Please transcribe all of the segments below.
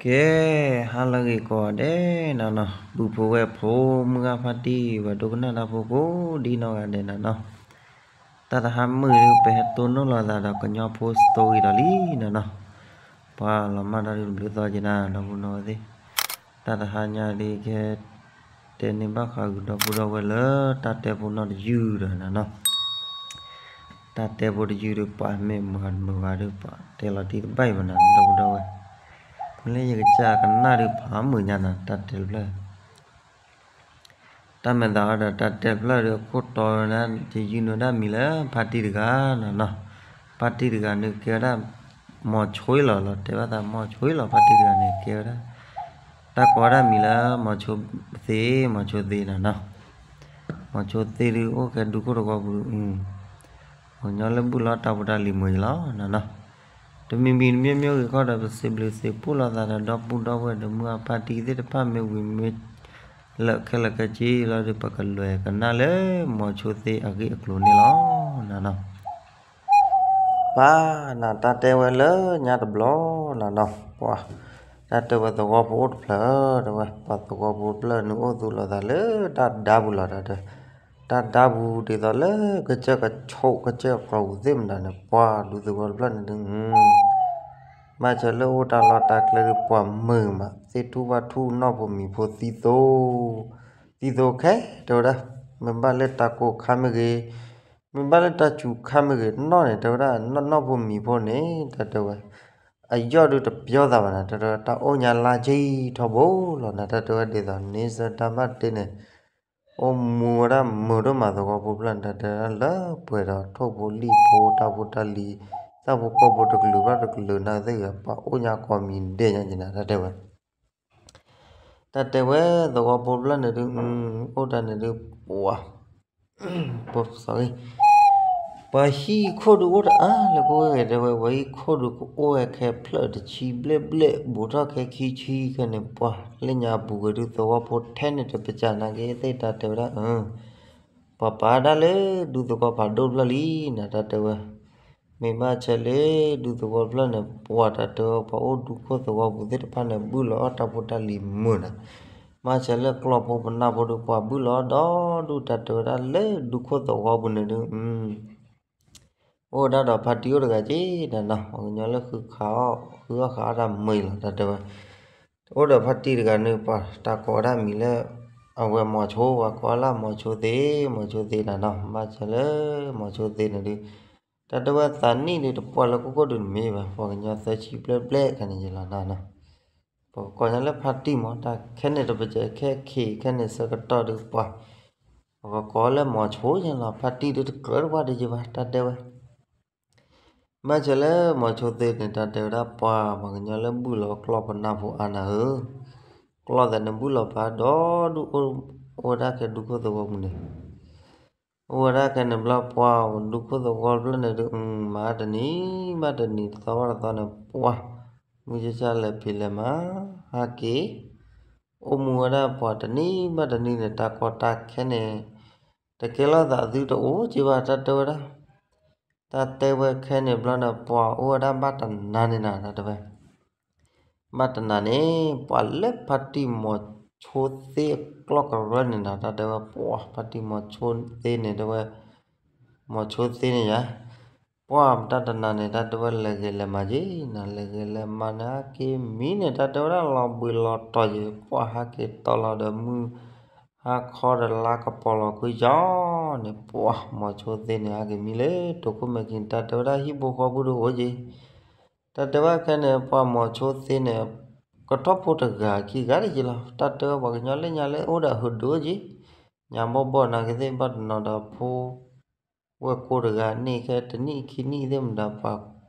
ကဲ, ဟါလၢအဂ့ၤကိးဂၤဒဲးနၤနီၤ, ပုၢ်ဖိဝဲၢ်ဖိ မုၢ်ဂၤဖါတံၢ် ပှၤဒိကနၣ်တၢ်ဖိကိးဒ်နီၢ်ဂၤဒဲးနၤနီၤ, တၢ်တဟါမုၢ်ဒုး ပဟဲတိၢ်နီၣ်လိာ်သးဒီးကညီဖိ story ဒီးလံနၤနီၤ, ပှၤလီၤမၢ်တၢ်ဒုးတဘျုးသီက့ၤနၤ ဒီပုၢ်ဒီဝဲၢ်သ့ၣ်, တၢ်တဟါညါဒုးကဲ တဲန့ၢ်ဘၣ်ဃးဂုၤဒီပုၢ်ဒီဝဲၢ်လၢတၢ်တဲဖိနီၢ်တယုၢ်ဒီးနၤနီၤ, တၢ်တဲဖိတယုၢ်ဒုး ပှၤမ့ၢ်မုာ်မုာ်ဂၤဒုး ပှၤတဲလီၤတံၢ်တဘၣ်အံၤဘၣ်နၤ ဒီပုၢ်ဒီဝဲၢ်, မ့ၢ်လၢယကစၢ်ကနၣ်ဒုး ဖးမုာ်ညါနၤ တၢ်တဲတဖျၢၣ် တၢ်မဲာ်သးအီၤဒီးတၢ်တဲတဖျၢၣ်ဒီး ခိၣ်တီဝဲဒၣ် ယယုၢ်နုာ်ဒၣ်မံၤလၢဖါတံၢ်တဂၤနၤနီၤ, ဖါတံၢ်တဂၤန့ၣ်ကဲဝဲဒၣ် မီၤဆိလီၤလီၤ တဲဘၣ်သးမီၤဆိလီၤ ဖါတံၢ်တဂၤန့ၣ်ကဲဝဲဒၣ်, တၢ်ကိးဝဲဒၣ်မံၤလၢ မီၤဆိသ့ မီၤဆိသ့နၤနီၤ, မီၤဆိသ့ဒုးအိၣ်ခဲဒူခိၣ်သဝီပူၤ, ပှၤကညီလၢဘုၣ်လီၤတၢ်ဖိတၢ်လံၤမုာ်ယလီၤနၤနီၤ တမံၤမံၤတမံၤမံၤဂ့ၤခီဒီး ပစံးဘျုးစံးဖှိၣ်လိာ်သးဒီး ဒီပုၢ်ဒီဝဲၢ်ဒီးမုၢ်အဖါတံၢ်သ့ၣ်တဖၣ် မ့ၢ်ဝံၤမ့ၢ်လၢခဲလၢာ်ခဲဆ့လီၤဒီး ပကလဲၤကနၣ်လၢမီၤဆိသ့အဂ့ၢ်အကျိၤန့ၣ်လီၤနၤနီၤ, ပၢ်နၤ တၢ်တဲဝဲလၢညါတဘျီနၤနီၤ, ပှၤ တၢ်တဲဝဲသဝီဖိအိၣ်တဖျၢၣ် တဲဝဲ ပှၤသဝီဖိတဖျၢၣ်န့ၣ်အိၣ်သူၣ်လီၤသးလၢတၢ်ဒါပူၤလီၤ တၢ်တဲ တၢ်ဒါပူၤဒ်သိးလၢကစၢၢ်ကဆိးကစၢၢ်ကျီပူၤသ့ၣ်မတၤန့ၣ် ပှၤဒူသဝီတဖျၢၣ်န့ၣ်ဒုး မၤစၢၤလၢအိၣ်တၢ်လီၢ်တၢ်ကျဲဒုး ပှၤမုာ်မး သ့ၣ်ထူၣ်ဘၣ်ထူၣ် နီၢ်ဖိမံၤဖိသံသိ သံသိခဲ တဲဝဲဒၣ်, မ့ၢ်ဘၣ်လၢတၢ်ကိၢ်ခါမ့ၢ်ဂ့ၤ, မ့ၢ်ဘၣ်လၢတၢ်စူၤခါမ့ၢ်ဂ့ၤ နီၢ်န့ၣ် တဲဝဲဒၣ် နီၢ်ဖိမံၤဖိန့ၣ် တၢ်တဲဝဲ အယီၢ်ဒုးတပျီသးဘၣ်နၤ တၢ်တဲဝဲ တၢ်အိၣ်ညါလါဆံထီဘိလီၤနၤ တၢ်တဲဝဲဒ်သိး န့ဆၢၣ်တၢ်ဘၣ်တ့န့ၣ် အိၣ်မူဝဲဒၣ်မုာ်ဒိၣ်မးသဝီဖိတဖျၢၣ်န့ၣ် တၢ်တဲဝဲဒၣ်လၢပှဲၤဒီးထိၣ်ဖိလံၣ်ဖိတၢ်ဖိတၢ်လံၤ တၢ်ဖိကီၢ်ဖိတကလုာ်ဘၣ်တကလုာ်နာ်ကသ့ၣ်ဂ့ၤ ပှၤအိၣ်ညါကိးမံၤဒဲးညါက့ၤနၤ တၢ်တဲဝဲ တၢ်တဲဝဲသဝီဖိတဖျၢၣ်န့ၣ်ဒုး အိၣ်တၢ်န့ၣ်ဒုး ပှၤ ပှၤဟံၣ်ခိၣ်ဒုးအိၣ်တအါလၢကအိၣ်ဝဲဂ့ၤ တဲဝဲ ပှၤဟံၣ်ခိၣ်ဒုးကအိၣ်ဝဲခဲဖျၢၣ်တဆံဘျဲၣ်ဘျဲၣ် ဘူးထီၣ်ခဲခံဆံခဲန့ၣ် ပှၤလၢညါပူၤဝဲဒုး သဝီဖိထဲန့ၣ်တပစၢ်နာ်က့သ့ၣ် တၢ်တဲဝဲဒၣ် ပှၤပာ်ဒၣ်လၢဒူသဝီဖးဒိၣ်တဖျၢၣ်လံနၤ တၢ်တဲဝဲ မ့ၢ်ဘၣ်ဆၢလၢဒူသဝီတဖျၢၣ်န့ၣ် ပှၤတၢ်တဲဝဲ ပှၤအိၣ်ဒူခိၣ်သဝီပူၤသ့ၣ်တဖၣ်န့ၣ် ဘုၣ်လီၤအီၣ်တၢ်ဖိတၢ်လံၤမုာ်နၤ, ဘၣ်ဆၢလၢကျီၢ်ဖိပနၢ်ဖိဒုး ပှၤဘုၣ်လီၤအီၣ်ဒီဒူၣ် တၢ်တဲဝဲဒၣ်လၢဒူခိၣ်သဝီပူၤန့ၣ်ဒုး အိၣ်ဒၣ်ဒီးဖါတံၢ်အိၣ်တဂၤက့ၤနၤနီၤ ပှၤကညီလၢဃုခးအီၣ် ဃုအီၣ်ဃုအီတၢ်မုာ်အံၤလီၤ တၢ်တဲဝဲ အိၣ်ဒီးဖါတံၢ်တဂၤန့ၣ် ပှၤတၢ်ကိးဝဲဒၣ်မံၤလၢ အဝဲမီၤဆိ ပှၤကိးလၢမီၤဆိသ့ မီၤဆိသ့နၤနီၤ ဘၣ်ဆၢလၢ မီၤဆိသ့န့ၣ်ဒုး တၢ်တဲဝဲသးနံၣ်ဒုးတပှၢ်လၢကိၢ်ကိၢ်ဒုးတမ့ၢ်ဘၣ် ပှၤကညီသၢဆံဘျဲၣ်ဘျဲၣ်ခဲန့ၣ်ယလီၤနၤနီၤ ပကကိးညါလၢဖါတံၢ်မး တၢ်ခဲန့ၣ်တပစၢၤခဲခံခဲန့ၣ်ဆၢကတီၢ်ဒုးပှၤ ပကကိးလၢမီၤဆိယလီၤ ဖါတံၢ်ဒုးတကြၢးတဝၢ်ဒံးယဘၣ် တၢ်တဲဝဲ ဘၣ်ဆၢလၢမီၤဆိသ့န့ၣ် တၢ်တဲဝဲဒၣ်ပှၤ ပှၤကညီလၢဘုၣ်လီၤကျီၢ်ပနၢ်ဖိအါနၤဧၢ, ကျီၢ်သးန့ၣ်ဘုၣ်လီၤဖးဒီဒူၣ် အိၣ်ဝဲဒၣ်ခဲဒူခိၣ်သဝီပူၤန့ၣ် အိၣ်ဝဲဒၣ်ခဲန့ၣ်ဘျီပှၤ ဒူခိၣ်သဝီတဖျၢၣ်န့ၣ်ဒုး မၤတနံၤဘၣ်တနံၤ တသီဘၣ်တသီန့ၣ် ပှၤ မုၢ်ဆ့ၣ်ဆၣ်လဲၤဖံးလဲၤမၤ ဟးက့ၤ အိၣ်မူဝဲဒၣ်ပှၤတနံၤဘၣ်တနံၤန့ၣ် တၢ်ကီတၢ်ခဲန့ၣ် တကဲလီၤသးသုတအိၣ်က့ၤဘၣ် တၢ်တဲဝဲဒၣ် တၢ်တဲဝဲခဲန့ၣ်ဘျီန့ၣ် ပှၤအိၣ်ဝဲဒၣ်ဘၣ်တနၤန့ၣ်နၤ တၢ်တဲဝဲ ဘၣ်တနၤန့ၣ် ပှၤလၢဖါတံၢ်မီၤဆိသ့အကျီၢ်ကရၢန့ၣ်နၤ တၢ်တဲဝဲ ပှၤဖါတံၢ်မီၤဆိသ့န့ၣ် တဲဝဲ မီၤဆိသ့န့ၣ်ယါ ပှၤတၢ်တနၤန့ၣ် တၢ်တဲဝဲလဲၤဂဲၤလဲၤမၤက့ၤနၤ လဲၤဂဲၤလဲၤမၤန့ၣ် ဟးက့ၤမံန့ၣ် တၢ်တဲဝဲဒၣ်လီၤဘှံးလီၤတီၤယံၤ ပှၤဟးက့ၤတီလီၤဒီးမုၢ် ဟါခီဒီးလါကပီၤလီၤကွံာ်ယီၤန့ၣ် ပှၤမီၤဆိသ့န့ၣ် ဟးက့ၤမံလၢတိာ်ခိၣ်မဲာ်ခံန့ၣ် တၢ်တဲဝဲဒၣ်ဟံၣ်ဖိဃီဖိဒုးအိၣ်က့ၤ တၢ်တဲဝဲခဲန့ၣ် ပှၤမီၤဆိသ့န့ၣ် ကထီၣ်ဖိတဂၤခံဂၤတယံၤလီၤ တၢ်တဲဝဲပှၤကညီလၢညါလၢအိၣ်ဒီးအဟၢၣ်ဒိၣ်က့ၤ ညါဘီၣ်ဘီၣ်နာ်က့သ့ၣ်ဘၣ်တနီၤဒီးဖိ ဝဲၢ်ကိတဂၤန့ၣ် ခဲတနံၣ်ခံနံၣ်သ့ၣ်မတၤပှၤ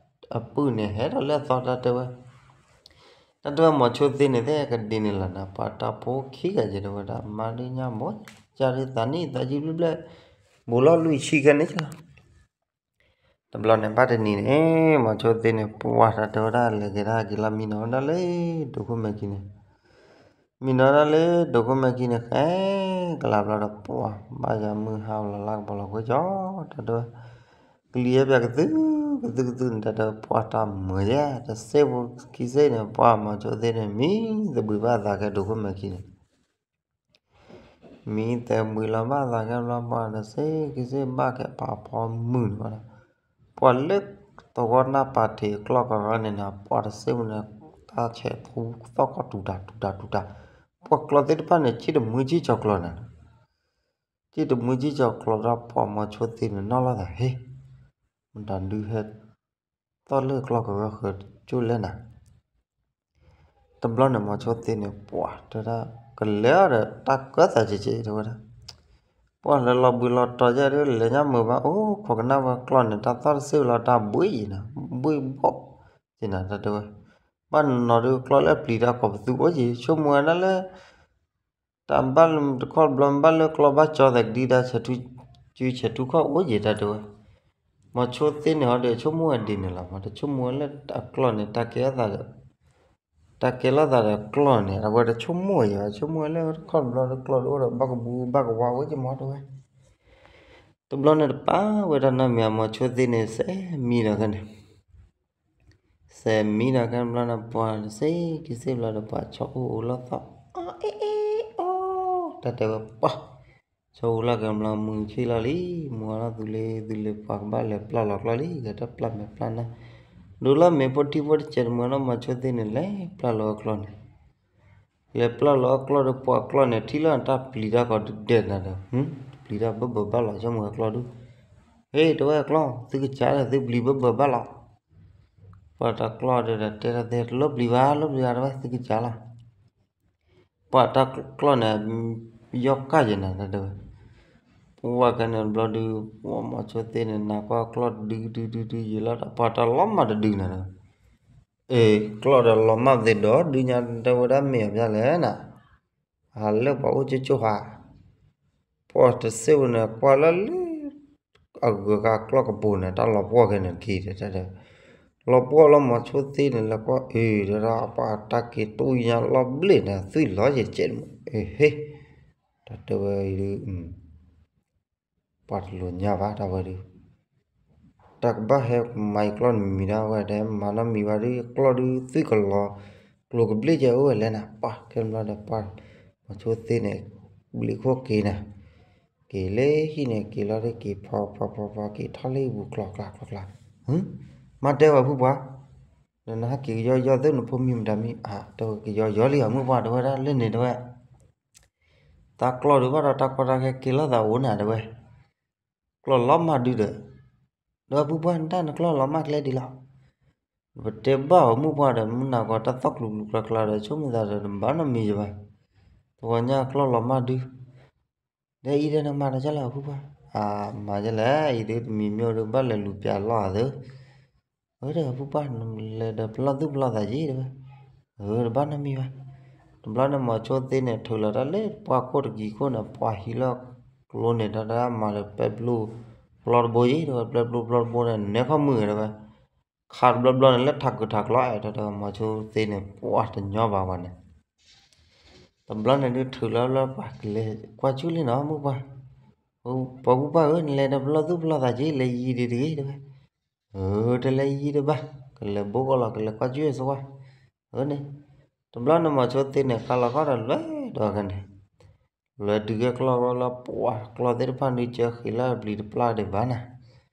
အပုၢ်န့ၣ် ဟဲဒီးလၢအသီ တၢ်တဲဝဲ တၢ်တဲဝဲမီၤဆိသ့န့ၣ်သ့ၣ်ကဒ်န့ၣ်လီၤနၤ ပှၤတၢ်ဖိခံဂၤယံၤတဲဝဲဒၣ် မါဒုးညါမ့ၢ် ကၢ်ဒုးသးနံၣ်သးဆံဘျဲၣ်ဘျဲၣ် ဘူးလီၤလွံၢ်ဆံခဲန့ၣ်လီၤ တဘျီန့ၣ် ဘၣ်တနံၤန့ၣ် မီၤဆိသ့န့ၣ် ပှၤတၢ်တဲဝဲဒၣ်လဲၤက့ၤတၢ်က့ၤလီၤ မံနီၤဝဲဒၣ်လၢတိာ်ခိၣ်မဲာ်ခံန့ၣ် မံနီၤဝဲဒၣ်လၢတိာ်ခိၣ်မဲာ်ခံန့ၣ် ဃဲကလးဘျီဒီး ပှၤဘၣ်ယၤမုၢ်ဟါလီၤလါကပီၤလီၤကွံာ်ကီ တၢ်တဲဝဲ ကလံၤယဲပၠးကသုၣ် ကသုကသုန့ၣ် တၢ်တဲဝဲပှၢ်တၢ်မုာ်ယဲ တစ့ဖိခံစ့န့ၣ် ပှၢ်မီၤဆိသ့န့ၣ် မံသဘှံးဘၣ်အသးခဲဒိးခိၣ်မဲာ်ခံန့ၣ် မံသဘှံးလီၤဘၣ်အသးခဲဘျီ ပှၢ်တစ့ခံစ့ဘၣ်ခဲပာ်ဖီမုၢ်န့ၣ်ဘၣ်ဒီး ပှၢ်လၢသဝီနၢ်ပာ်ထံးအကျီၢ်ကရၢန့ၣ်န့ၣ် ပှၢ်တစ့ဖိန့ၣ် တၢ်ဆဲးထူသီၣ်ကီၢ်တူၤတၢ်တူၤတၢ်တူၤတၢ် ပှၢ်ကျီၢ်သ့ၣ်တဖၣ်န့ၣ် ကၠံၣ်တမုၢ်ကၠံၣ်ကၠီၤကျီၢ်န့ၣ် ကၠံၣ်တမုၢ်ကၠံၣ်ကၠီၤကျီၢ်ဒီး ပှၢ်မီၤဆိသ့န့ၣ် နီၢ်လီၤသး ဟ့ မတၤဒုးဟဲသီၣ်လၢကျီၢ်ကရၢဃၢၤကၠိလဲၣ်နၤ တဘျီန့ၣ် မီၤဆိသ့န့ၣ် ပှၢ်တဲဒၣ် ကလဲၤအီၤဒီး တၢ်ကၢသးကဲးကဲးတဲဝဲဒၣ် ပှၢ်လၢလီၤဘှံးလီၤတီၤယဲၢ်ဒုး လဲၤညါမုာ်ဘၣ် အိၣ်ခိးကနၣ်ဝဲကျီၢ်န့ၣ် တၢ်သီၣ်တစ့လီၤ တၢ်ဘှံးယံၤနၤ ဘှံးဘီၣ်က့နၤ တၢ်တဲဝဲ ဘၣ်နီၤဒုးကျီၢ်လၢပျံၤတၢ်ကိးပသူအိၣ်ယံၤ ဆိကမိၣ်ဝဲဒၣ်လၢ တၢ်ဘၣ်လၢတခီတဘျီ ဘၣ်လၢကျီၢ်ဘၣ်ကၠီသးကဒံဒါ ဆဲးထူ ကၠူဆဲးထူခီၣ်အိၣ်ယံၤ တၢ်တဲဝဲ မီၤဆိသ့န့ၣ်ဟီဒီး ဆိကမိၣ်ဝဲဒ်န့ၣ်လီၤ မ့ၢ်တဆိကမိၣ်ဝဲလၢအကျီၢ်န့ၣ် တၢ်ကဲထီၣ်သးဒီး တၢ်ကဲထီၣ်သးဒီးကျီၢ်န့ၣ် အဝဲတဆိကမိၣ်ဝဲယံၤဘၣ် ဆိကမိၣ်ဝဲလၢတခီတဘျီလၢကျီၢ်ဒုးအိၣ်ဒီး ဘၣ်ကဘူဘၣ်ကဝါအိၣ်က့မီၤတဲဝဲ တဘျီန့ၣ်တပာ်ဝဲတၢ်နီတမံၤ မီၤဆိသ့န့ၣ် စဲးမံဒီးခဲန့ၣ် စဲးမံဒီးခဲဘျီန့ၣ် ပှၢ်တစ့ခံစ့ဘျီဒီး ပှၢ်ဆီအိၣ်အိၣ်လီၤသီၣ် အ့ၣ်အ့ၣ်အိၣ် တၢ်တဲဝဲပှၢ် ဆီအိၣ်လီၤကဲဘျီ မုၢ်ဆ့ၣ်လီၤလံ မုၢ်အလီၤသူလ့ၤသူလ့ၤ ပှၢ်ကဘၣ်လဲၤပျၢ်လီၤကျီၢ်လံ ဂဲၤတၢ်ပျၢ်မဲာ်ပျၢ်နါ ဒိးလီၤမ့ၤဖိထံဖိတစဲးတမုာ်နီၤ မီၤဆိသ့န့ၣ် လဲၤပျၢ်လီၤအကျီၢ်န့ၣ် လဲၤပျၢ်လီၤအကျီၢ်ဒီး ပှၢ်အကျီၢ်န့ၣ် ထံၣ်လီၤတၢ်ပျံၤတၢ်ကီးဒုးဒဲးနၤဒီး ပျံၤတၢ်ဘၢဘၢဘၣ်လီၤ ဆိကမိၣ်အကျီၢ်ဒုး ဟ့ၣ် တဲဝဲအကျီၢ် သုကစၢ်လၢသုပျံၤဘၢဘၢဘၣ်လီၤ ပှၢ်တၢ်ကျီၢ်ဒီး တဲတၢ်သ့ တလိၣ်ပျံၤဘၣ် လိၣ်ပျံၤဘၣ် တဲဝဲ သုကစၢ်လီၤ ပှၢ်တၢ်ကျီၢ်န့ၣ် ယီၢ်ကၢ်ယဲနၤ တၢ်တဲဝဲ ပှၢ်ခဲန့ၣ်ဘျီဒုး ပှၢ်မီၤဆိသ့န့ၣ် နၤကွၢ်ကျီၢ်ဒုဒုဒုဒုယံာ်လီၤ ပှၢ်တၢ်လီၤမၢ်တဒုနၤ အ့ ကျီၢ်ဒီးလီၤမၢ်သ့ဒီး ဒုညါတဲဝဲဒၣ်မ့ၢ်အီၤဖျါလဲၣ်နၤ ဟးလၢပှၤအိၣ်ကၠိကၠိဟး ပှၢ်တစ့ဝဲန့ၣ် ကွၢ်လၢလၢ အဂုၤအဂၤကျီၢ်ကပူၤန့ၣ် တၢ်လီၤပှီၢ်ခဲန့ၣ်က့ၤဒီး လီၤပှီၢ်လီၤမီၤဆိသ့န့ၣ် လဲၤကွၢ်အုးဒီး ပှၢ်တၢ်က့ၤတူၢ်ညါလီၤဘျ့ၣ်န့ၣ် သွံၣ်လီၤယဲၢ်ကဲးန့ၣ် အ့ဟ့ တၢ်တဲဝဲဒုး ပှၢ်တလိၤညါဘၣ် တၢ်ဝဲဒုး တၢ်ကဘၣ်ဟဲမၤယကျီၢ်န့ၣ်မံၤဒၣ်ဝဲ တမၤနီတမံၤဘၣ်ဒုး ယကျီၢ်ဒုးသွံၣ်ကလီၤ ကျိၤကဘျ့ၣ်ကဲအိၣ်ဝဲလဲၣ်နၤ ပှၢ်ခဲဘျီဒီး ပှၢ်မီၤဆိသ့န့ၣ် ဘျံးခိၣ်က့ၤနၤ က့ၤလၢဟံၣ်န့ၣ် က့ၤလီၤဒုးက့ၤဖီဖီဖီဖီ က့ၤထီၣ်လၢဟံၣ်ပူၤကျီကျီကျီကျီ မ့ၢ်တဲဝဲဖုပှၢ် နဟဲက့ၤကယီယီသ့ၣ်နဖိမံၤမတၤမံၤ အတဲဝဲကယီယီလံအမုၢ်ပှၢ် တဲဝဲဒၣ်လၢန့ၣ်တဲဝဲ တၢ်ကျီၢ်ဒုးဘၣ်ဒီးတၢ်ကီတၢ်ခဲက့ၤလိာ်သးအိၣ်နၤတဲဝဲ ကျီၢ်လီၤမၢ်ဒုဒီး ဒီးဖုပှၢ်နတၢ်နကျီၢ်လီၤမၢ်ကျဲဒ်လဲၣ် ပတဲဘၣ်အီၤမုၢ်ပှၢ်ဒီး မုၢ်နၤကီးတၢ်သီၣ်ကျူၤကျူၤကျါကျါဒီး ဆိကမိၣ်သးဒီးတဘၣ်နီတမံၤယဘၣ် သဝီညါကျီၢ်လီၤမၢ်ဒု ဒီးအံၤဒီးနမၤတၢ်ကလဲၣ်ဖုပှၢ် အမၤကလဲၣ် အံၤဒုတမံၤမ့ၢ်ဒုဘၣ်လဲၤလူၤပျးလီၤအသး အၢ တဲဝဲဖုပှၢ် နလဲၤဒီးပလီၢ်သူၣ်ပလီၢ်သးက့ တဲဝဲ အၢ တဘၣ်နီတမံၤဘၣ် တဘျီန့ၣ်မီၤဆိသ့န့ၣ် ထုးလီၤတၢ်လၢပှၢ်ခိၣ်တကံၤခိၣ်န့ၣ် ပှၢ်ဟံးလီၤကျိန့ၣ် တၢ်တၢ်မၤလၢပျဲၢ်ဘျိပျီတဘိယ့ တဲဝဲ ပျဲၢ်ဘျိပျီတဘိန့ၣ် နဲခီမုၢ်တဲဝဲ ခးတဘျီဘျီန့ၣ် လၢထးကုာ်ထးကျီအဲၣ် တဲဝဲ မီၤဆိသ့န့ၣ် ပှၢ်တညီဘၣ်ဝဲန့ၣ် တဘျီန့ၣ်ဒုးထုးလီၤလၢပှၢ်ကလဲၤကွၢ်ကူၣ်လံနီၤ မုၢ်ပှၢ် ပှၤဖုပှၢ်ဧၢ နလဲၤဒီးပလီၢ်သူၣ်ပလီၢ်သးက့ လဲၤယံၤဒံးတဂ့ၤ တဲဝဲ အၢ တလဲၤယံၤတဘၣ် ကလဲၤဘိကီးလီၤ ကလဲၤကွၢ်ကူၣ်ဆိဝဲ အၢန့ၣ် တဘျီန့ၣ်မီၤဆိသ့န့ၣ် ခါလီၤခီဒီးလွဲၢ်ဒီးခဲန့ၣ် လွဲၢ်ဒုးကဲကျီၢ်ဝဲလၢပှၢ်ကျီၢ်သ့ၣ်တဖၣ်ဒုး ကၢဃ့လၢပျံၤတပျၢ်ဒံးဘၣ်နၤ တဘျီန့ၣ်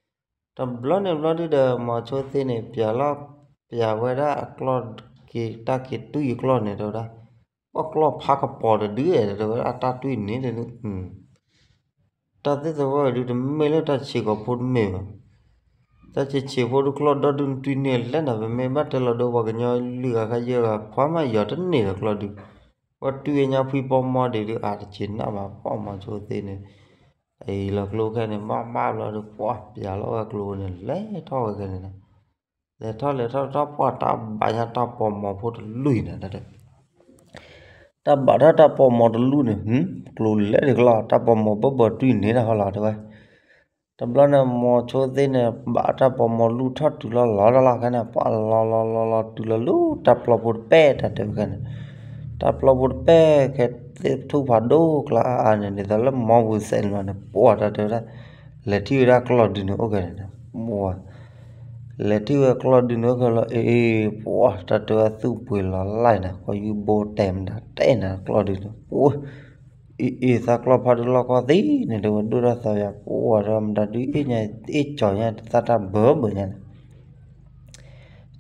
ဘျီဒုဒီး မီၤဆိသ့န့ၣ် ပျးလီၤ ပျးဝဲဒၣ်အကျီၢ်က့ၤ တၢ်က့ၤတွံၢ်ယကျီၢ်န့ၣ် တဲဝဲဒၣ် ပှၢ်ကျီၢ်ဖးကပီၤတဒုအဲၣ် တဲဝဲဒၣ် တၢ်တွံၢ်န့ၣ် တၢ်သ့ၣ်သဝဲဒုး တမ့ၢ်လၢတၢ်ဆံးကိာ်ဖိတမ့ၢ်ဘၣ်. တၢ်ဆံးဆံးဖိဒုး ကျီၢ်ဒီဒုး နတွံၢ်န့ၢ်လဲၣ်နၤ, ပမ့ၢ်ဘၣ်တဲလီၤဒီး ပှၤကညီလွံၢ်ဂၤခါယဲၢ်ဂၤ ခွါမးယီၤတန့ၢ်ဒီးကျီၢ်ဒုး, ပှၤတွံၢ်ဝဲညါဖှံဖိမီၤဒံးဒုး အါတက့ၢ်နးဘၣ် ပှၢ်မီၤဆိသ့န့ၣ်, အအံၤလီၤကျိခဲန့ၣ် ဘၣ်ဘၣ်ဘျီဒုး ပှၢ်ပျးလီၤဝဲကျိန့ၣ် လဲၤထီၣ်ဝဲခဲန့ၣ်နၤ, လဲၤထီၣ်လဲၤထီၣ်ထီၣ် ပှၢ်တၢ်ဘၣ်ညါတၢ်ပိာ်မီၤဖိတလူၢ်အံၤနၤ တၢ်ဘၣ်ထီၣ်တၢ်ပိာ်မီၤတလူၢ်န့ၣ် ကျိလဲၤဒံးကျီၢ် တၢ်ပိာ်မီၤဘၢဘၢတွံၢ်န့ၢ်တၢ်ဟီလီၤတဲဝဲ. တဘျီန့ၣ် မီၤဆိသ့န့ၣ် ဘၣ်တၢ်ပိာ်မီၤလူၢ်ထီၣ်တုၤလီၤလီၤတၢ်လီၤခဲန့ၣ် ပှၢ်လီၤလီၤလီၤလီၤတုၤလီၤလၢတၢ်ပျီဖိတပဲၢ် တၢ်တဲဝဲခဲန့ၣ်, တၢ်ပျီဖိတပဲၢ်ခဲသ့ၣ်ထူၣ်ဖးဒိၣ်ကျါအါအါန့ၣ် ဒ်သိးလၢမီပူၤသဲးန့ၣ်လီၤန့ၣ် ပှၢ်တၢ်တဲဝဲဒၣ်, လဲၤထံၣ်ဝဲဒၣ်ကျီၢ်ဒုးန့ၣ်အိၣ်ခဲန့ၣ်, ပှၢ် လဲၤထံၣ်ဝဲကျီၢ်ဒုန့ၣ်အိၣ်ခဲလီၤ အ့ ပှၤတၢ်တဲဝဲသူၣ်ပှ့ၤလီၤလၢ်နၤ ကီၢ်ယူၢ်ဘိတဲာ်မတၤတဲနၤကျီၢ်ဒုန့ၣ် ပှၤ အ့ အ့ သးကျီၢ်ဖးဒိၣ်လီၢ်ကီၢ်သံန့ၣ် တဲဝဲဒိၣ်ထီၣ်သီယၤ ပှၤဒီးမတၤဒုအ့ၣ်ညါ အ့ၣ်ကၠီၤညါတသၣ်တၢ်ဘၢဘၢညါန့ၣ်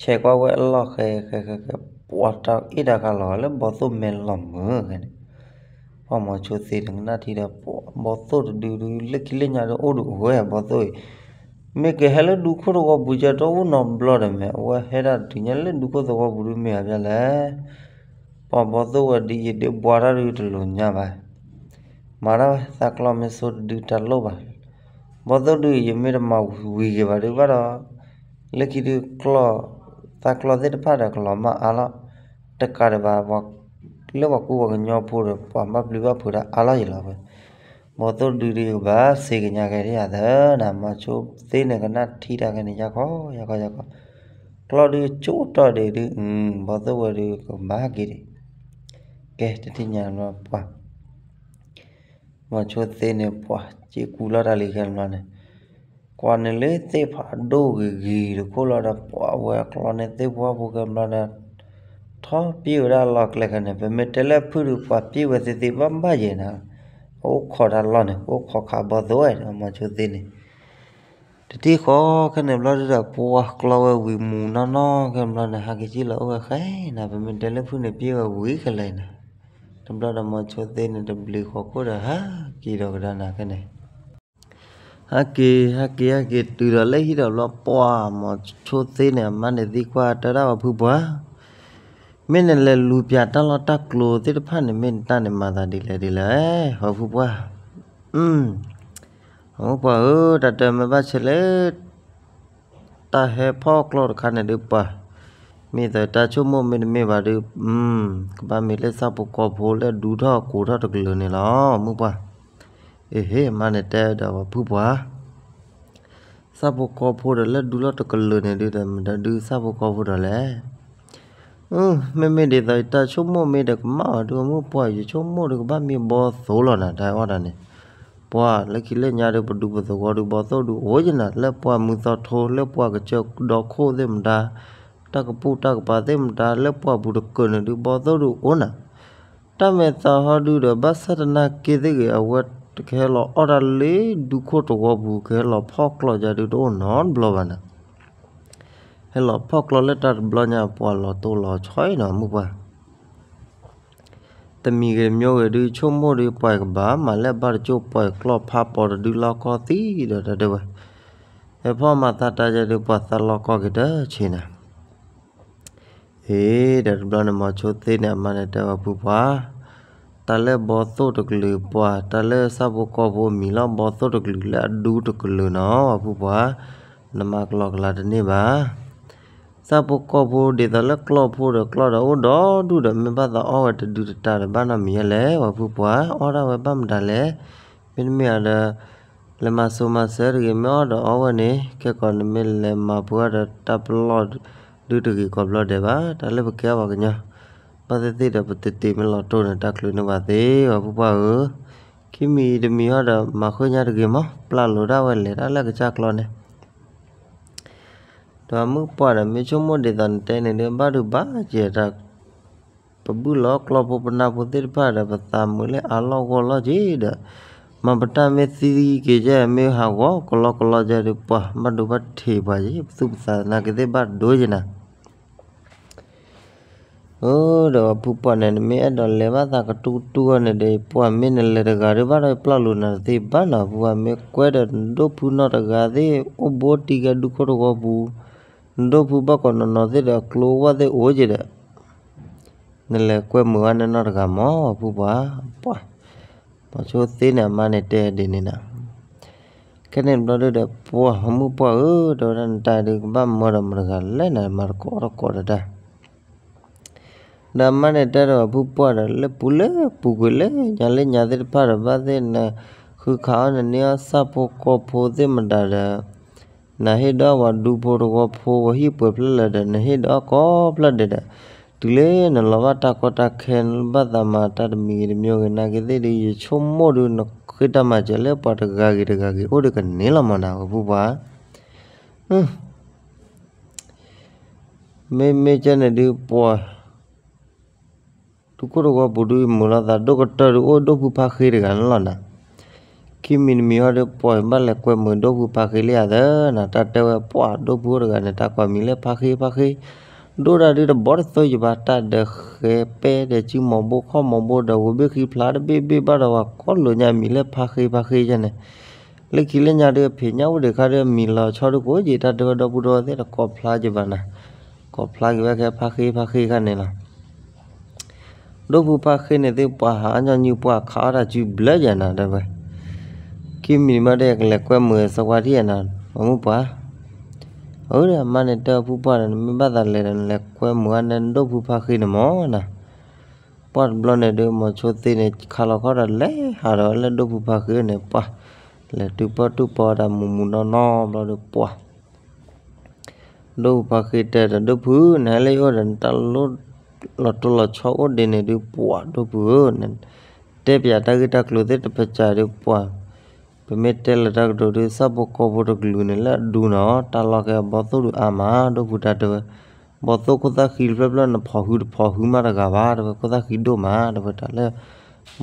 ဆဲးကွၢ်ဝဲအလီၢ်ဃဲဃဲဃဲဃဲ ပှၤတၢ်အ့ၣ်တၢ်ခါလီၤလၢဘီသိၣ်မဲာ်လီၤမုာ်န့ၣ် ပှၤမိၤဆိသ့န့ၣ်ကနၣ်ထံဒီး ပှၤဘီသိၣ်တဒုဒု လၢခံလၢညါဒီးအိၣ်ဒုးအိၣ်ဝဲဘီသိၣ်အံၤ မ့ၢ်ကဟဲလၢဒူခိၣ်သဝီပူၤကဲတအိၣ်နီတဘျီဒီးမ့ၢ် အဝဲဟဲဒၣ်တုၤညါလၢဒူခိၣ်သဝီပူၤဒုမ့ၢ်ဧါဘၣ်လဲၣ် ပှၤဘီသိၣ်ဝဲဒ်အံၤဒ်ဘှါတၢ်ဒုတလိၤညါဘၣ် မၤတၢ်ဝဲသးကျီၢ်မ့ၢ်ဆိတဒုတၢ်လိၣ်ဘၣ် ဘီသိၣ်ဒု ယမ့ၢ်တမၤဝံၤက့ၤဘၣ်ဒုဘၣ်ဒီး လၢခံဒုကျီၢ် သးကျီၢ်သ့ၣ်တဖၣ်ဒီးကလီၤမၢ်အါလီၤ တကးဒံးဘၣ် လၢပှၤကူပှၤကညီဖိဒီး ပှၤဘၣ်ပျံၤဘၣ်ဖုးတၢ်အါလီၤယံၤလီၤဝဲ ဘီသိၣ်ဒုဒုကဘၣ်စ့ကညါကဲဒ်ယၤသၢနၤ မိၤဆိသ့န့ၣ်ကနၣ်ထံတၢ်ကဲန့ၣ် ယၤခီယၤခီယၤခီ ကျီၢ်ဒုကၠိတီၢ်ဒံးဒု ဘီသိၣ်ဝဲဒုကဘၣ်က့ၤဒံး ကဲတထံၣ်ညါပှၤ မိၤဆိသ့န့ၣ် ပှၤစ့ကူလီၤတၢ်လံခဲန့ၣ်ဘျီန့ၣ် ကွၢ်န့ၣ်လၢသ့ၣ်ဖးဒိၣ်ဂ့ၤဂ့ၤတခိၣ်လီၤဒီး ပှၤဝဲကျီၢ်န့ၣ်သ့ၣ်ဖးဖိခဲန့ၣ်ဘျီဒီး ထီၣ်ပျ့ၤဝဲဒၣ်လီၢ်ကျဲခဲန့ၣ် ပမ့ၢ်တဲလၢဖုၣ်ဒုး ပှၤပျ့ၤဝဲသ့သ့ဘၣ်ဘၣ်ယဲၢ်နၤ အိၣ်ခိးတၢ်လီၢ်န့ၣ် အိၣ်ခိးခးဘီသိၣ်ဝဲဒီး မိၤဆိသ့န့ၣ် တထံၣ်ဃီခဲန့ၣ်ဘျီဒုဒီး ပှၤကျီၢ်ဝဲဝံၤမူးနီၢ်နီၢ်ခဲန့ၣ်ဘျီန့ၣ် ဟးက့ၤကံၣ်လီၤအိၣ်ဝဲဃဲနၤ ပမ့ၢ်တဲလၢဖုၣ်န့ၣ်ပျ့ၤဝဲဝံၤခဲလၢာ်နၤ တဘျီဒီးမိၤဆိသ့န့ၣ် တဘျုးဃီခိၣ်ဒီးဟးက့ၤဒီးကဒါနၤခဲန့ၣ် ဟဲက့ၤ ဟဲက့ၤ ဟဲက့ၤတုၤဒီးလၢဟံၣ်ဒီးဘျီ ပှၤမိၤဆိသ့န့ၣ် အမါန့ၣ်သံကွၢ်တၢ်ဒၣ်ဝဲဖုပှၢ် မ့ၢ်နလဲၤလူၤပၠးတၢ်လီၢ်တၢ်ကျိၤသ့ၣ်တဖၣ်န့ၣ် မ့ၢ်နတၢ်န့ၣ်မၤသးဒ်လဲၣ်ဒ်လဲၣ် ဝဲဖုပှၢ် အၢ အမုၢ်ပှၢ်ဧၢ တၢ်တမ့ၢ်ဘၣ်ဆဲးလၢ တၢ်ဟဲဖီၣ်ကျီၢ်တခါန့ၣ်ဒုးပှၤ မ့ၢ်သတးဆိကမိၣ်မ့တမ့ၢ်ဘၣ်ဒုး ကဘၣ်မ့ၢ်လၢဆၣ်ဖိကီၢ်ဖိလၢဒူထီၣ်ကိးထီၣ်တကလုာ်န့ၣ်လီၤ မုၢ်ပှၢ် အ့ဟ့ၣ် မါန့ၣ်တဲဒီးဝဲဖုပှၢ် ဆၣ်ဖိကီၢ်ဖိဒီးလၢဒူထီၣ်တကလုာ်န့ၣ်ဒုးဒီး မတၤဒုးဆၣ်ဖိကီၢ်ဖိဒီးလဲၣ် မ့မ့ၢ်ဒ်သိး ယတၢ်ဆိကမိၣ်မ့ၢ်ဒီးကမၣ်အီၤဒုး မုၢ်ပှၢ် ယဆိကမိၣ်ဒုးကဘၣ်မ့ၢ်ဘီသိၣ်လီၤနၤ တၢ်အီၣ်တၢ်န့ၣ် ပှၤလၢခံလၢညါဒုး ပဒူပသဝီဒုး ဘီသိၣ်ဒုးအိၣ်ယနၤ လၢပှၤမုၢ်သီထိ လၢပှၤကစၢၢ်ဒီခိၣ်သ့ၣ်မတၤ တၢ်ကပုၢ်တၢ်ကပၤသ့ၣ်မတၤ လၢပှၤပူၤတကၢၢ်န့ၣ်ဒုး ဘီသိၣ်ဒုးအိၣ်နၤ တၢ်မဲာ်သးဟီဒုးဒီး ဘၣ်ဆၣ်သနာ်က့သ့ၣ်ဂ့ၤ အဝဲကဟဲလီၤအီၣ်တၢ်လၢဒူခိၣ်သဝီပူၤ ကဟဲလီၤဖီၣ်ကျီၢ်ယၤဒုးတအိၣ်နီတဘျီဘၣ်နၤ ဟဲလီၤဖီၣ်ကျီၢ်လၢတၢ်တဘျီညါ ပှၤလီၤတိၢ်လီၤဆီအံၤနီၤ မုၢ်ပှၢ် တမံၤဂ့ၤတမံၤဂ့ၤဒုး ဆိကမိၣ်ဒုး ပှၤကဘၣ်မၤလၢဘၣ်တကၠိၢ် ပှၤကျီၢ်ဖးပိာ်တဒုလီၢ်ကီၢ်သံဒီးတၢ်ဒဲးဝဲ ဟဲဖီၣ်မၤသးတၢ်ယၤဒုး ပှၤသးလီၢ်ကီၢ်က့ၤတဆ့နၤ အ့ ဒီးတဘျီန့ၣ် မိၤဆိသ့န့ၣ် အမါန့ၣ်တဲဝဲဖုပှၢ် တၢ်လၢဘီသိၣ်တကလုာ်ပှၤ တၢ်လၢဆၣ်ဖိကီၢ်ဖိအမံၤလီၤ ဘီသိၣ်တကလုာ်လၢအဒူတကလုာ်နီၤ ဝဲဖုပှၢ် နမါကလီကလါတန့ၢ်ဘၣ် ဆၣ်ဖိကီၢ်ဖိဒ်သိးလၢကျီၢ်ဖိဒီးကျီၢ်ဒီးအိၣ်ဒီဒူၣ်ဒီး မ့ၢ်ဘၣ်သးအီၣ်ဝဲတဒုတတၤဒီး ဘၣ်နီတမံၤယဲလဲၣ် ဝဲဖုပှၢ် အီၣ်ဒၣ်ဝဲဘၣ်မတၤလဲၣ် မ့တမ့ၢ်အဒီး လဲၤမၤစိၤမၤစၢၤတဂ့ၤ မ့ၢ်အီၣ်ဒီးအီၣ်ဝဲန့ၣ် ခဲကီးနမ့ၢ်လဲၤမၤပှဲၤအီၣ်ဒီးတၢ်ပလီၢ်ဒုတဂ့ၤကီးဘျီဒဲးဘၣ် တၢ်လၢပကဲအီၤပှၤကညီ ဘၣ်သ့ၣ်သ့ၣ်ဒီးပတသ့မ့ၢ်လီၤတိၢ်န့ၣ် တၢ်ချုးန့ၢ်ဘၣ်သ့ ဝဲဖုပှၢ်ဧၢ ခံမံၤတမံၤဟီဒီး မၤဃုညါတဂ့ၤမး ပျၢ်လိာ်ဒၣ်ဝဲလဲၤတၢ်လၢကစၢ်ကျီၢ်န့ၣ် ဒီးမုၢ်ပှၢ်ဒီး မ့ၢ်ဆိကမိၣ်ဒ်သိးနတဲန့ၣ်ဒီး ဘၣ်ဒုးဘၣ်ကဲတၢ် ပဘုၣ်လီၤကျီၢ်ဖိပနၢ်ဖိသ့ၣ်တဖၣ်ဒီး ပသးမုာ်လၢအါလီၢ်ဂီၢ်လီၢ်က့ၤဒီး မၤပတၢ်မ့ၢ်သံက့ၤကဲ မ့ၢ်ဟးဂီၤကလီကလီကဲဒီး ပှၤဘၣ်ဒိဘၣ်ထံးပှၤက့ၤ ပသူၣ်ပသးသနာ်က့သ့ၣ်ဘၣ်ဒိက့ၤနၤ အၢ ဒီးပှၤဖုပှၢ်န့ၣ် နမ့ၢ်အဲၣ်ဒိးလဲၤဘၣ်သးကတူၢ်ကတူၢ်အီၤန့ၣ်ဒီး ပှၤမ့ၢ်နလဲၤတဂၤဒီး ဘၣ်ဒီးပျၢ်လိာ်နၤတသ့ဘၣ်နီၤ ပှၤမ့ၢ်ကွဲဒီး နဒိၣ်ဖုနီၢ်တဂၤသ့ၣ် အိၣ်ဘိတံၢ်ကဲဒူခိၣ်တဝီပူၤ နဒိၣ်ဖုဘၣ်ကိးနီၢ်နီၢ်သ့ၣ်ဒီး အကျိအဝၢ်သ့ၣ်အိၣ်က့ၤဒီး နလဲၤကွဲမုာ်ဝဲန့ၣ်နီၢ်တဂၤမး ပှၤဖုပှၢ် ပှၤ ပှၤဆိသ့န့ၣ် အမါန့ၣ်တဲဒ်န့ၣ်နီၤ ခဲန့ၣ်ဘျီဒုဒီး ပှၤမုၢ်ပှၢ်ဧၢ တဲဝဲဒၣ်နတၢ်ဒုးကဘၣ်မၢဒီးမတဂၤလဲၣ်နၤ မၤတကိးတကိးဒီးတၢ် ဒီးအမါန့ၣ်တဲဒီးပှၤဖုပှၢ်ဒီး လၢပူၤလၢပူၤကွံာ်လၢညါလၢညါသ့ၣ်တဖၣ်ဒီး ဘၣ်သ့ၣ်နၤ ဃုခးအီၣ်နန့ၢ်အီၣ်ဆၣ်ဖိကီၢ်ဖိသ့ၣ်မတၤဒီး နဟ့ၣ်ဒီးပှၤဒူဖိတဝီဖိ ပှၤဟံၣ်ပှဲၤဖျၢၣ်လၢာ်ဒီး နဟ့ၣ်ဒီးအီၣ်ကိးဖျၢၣ်ဒဲးဒီး တုၤလၢနလီၤဘၣ်တၢ်ကီတၢ်ခဲ နဘၣ်သးမၤတၢ်တမံၤဂ့ၤတမံၤဂ့ၤ နာ်က့သ့ၣ်ဒီး ယဆိကမိၣ်ဒုး နဃ့တၢ်မၤစၢၤလၢပှၤတဂၤဂ့ၤတဂၤဂ့ၤ အိၣ်ဒီးကန့ၢ်လီၤမးနၤ ပှၤဖုပှၢ် မ့မ့ၢ်ကဲန့ၣ်ဒုးပှၤ ဒူခိၣ်တဝီပူၤဒုးမုာ်လီၤသးဒိၣ်ကတၢၢ်ဒုးအိၣ်ဒိၣ်ဖုဖါဃ့တဂၤန့ၣ်လီၤနၤ. ခံမံၤတမံၤဟီဒုး ပှၤဘၣ်လဲၤကွဲမုာ်ဒိၣ်ဖုဖါဃ့လံဧါသၢနၤ, တၢ်တဲဝဲပှၤဒိၣ်ဖုအိၣ်တဂၤန့ၣ် တၢ်ကွၢ်မံၤလၢဖါဃ့ဖါဃ့, ဒိၣ်ဒၣ်ဒုးတဘီတသိယဘၣ်, တၢ်ဒၢးဃဲပဲဒီးစုမီၤဘိခီၣ်မီၤဘိဒီး ဝဲဘ့ၣ်ဃံဖျါတဘ့ၣ်ဘ့ၣ်ဘၣ်ဒီး ပှၤကိးလိာ်ညါမံၤလၢဖါဃ့ဖါဃ့ယဲန့ၣ် လၢခံလၢညါဒုး ဖံးညၣ်အိၣ်ဒံးခါဒုး မံၤလီၤဆီဒုးကိးက့ၤ တၢ်တဲဝဲဒီပုၢ်ဒီဝဲၢ်သ့ၣ်တကိးဖျါက့ၤဘၣ်နၤ, ကိးဖျါက့ၤဝဲခဲဖါဃ့ဖါဃ့ခါန့ၣ်လီၤ. ဒိၣ်ဖုဖါဃ့န့ၣ်သ့ၣ် ပှၤဟးအညီနုၢ်ပှၢ်ခးအီၣ်တၢ်စုဘျၢယဲနၤတဲဝဲ, ခံမံၤမးဒီးယကလဲၤကွဲမုာ်စီၤဝါထံၣ်ယဲနၤ, မ့ၢ်မုၢ်ပှၢ်, အၢ ဒီးမါန့ၣ်တဲအီၤဖုပှၢ်ဒီး နမ့ၢ်ဘၣ်သးလဲၤဒီး နလဲၤကွဲမုာ်အါနဲဒိၣ်ဖုဖါဃ့န့ၣ်မးနၤ ပှၢ်တဘျီန့ၣ်ဒုး မီၤဆိသ့န့ၣ် ခါလီၤခီဒီးလဲၤဟးဒီးလၢဒိၣ်ဖုဖါဃ့န့ၣ် ပှၢ်လဲၤတုၤပီၣ်တုၤပီတၢ်မုာ်မုာ်နီၢ်နီၢ်ဘျီဒုးပှၢ် ဒိၣ်ဖုဖါဃ့တဲဒီး ဒိၣ်ဖု နဟဲလၢယအိၣ်ဒီး နတၢ်လီၤတိၢ်လီၤဆီအိၣ်ဒံးန့ၣ်ဒုး ပှၢ်ဒိၣ်ဖုဧၢ, နတဲပယၤတၢ်ဂ့ၢ်တၢ်ကျိၤသ့ၣ်တပစၢ်ဒုးပှၢ်, ပမ့ၢ်တဲလၢတၢ်ကတိၤဒုး ဆၣ်ဖိကီၢ်ဖိတကလုာ်န့ၣ် လၢအဒူနီၤ တၢ်လီၢ်ကဲဘီသိၣ်ဒုးအါမး ဒိၣ်ဖုတၢ်တဲဝဲ, ဘီသိၣ်ခိၣ်သၣ်ဃံတဖျၢၣ်ဖျၢၣ် နဖီၣ်ဟုတဖီၣ်ဟုမးတဂၤဘၣ် တဲဝဲ ခိၣ်သၣ်ဃံဒိၣ်မး တဲဝဲတၢ်လၢ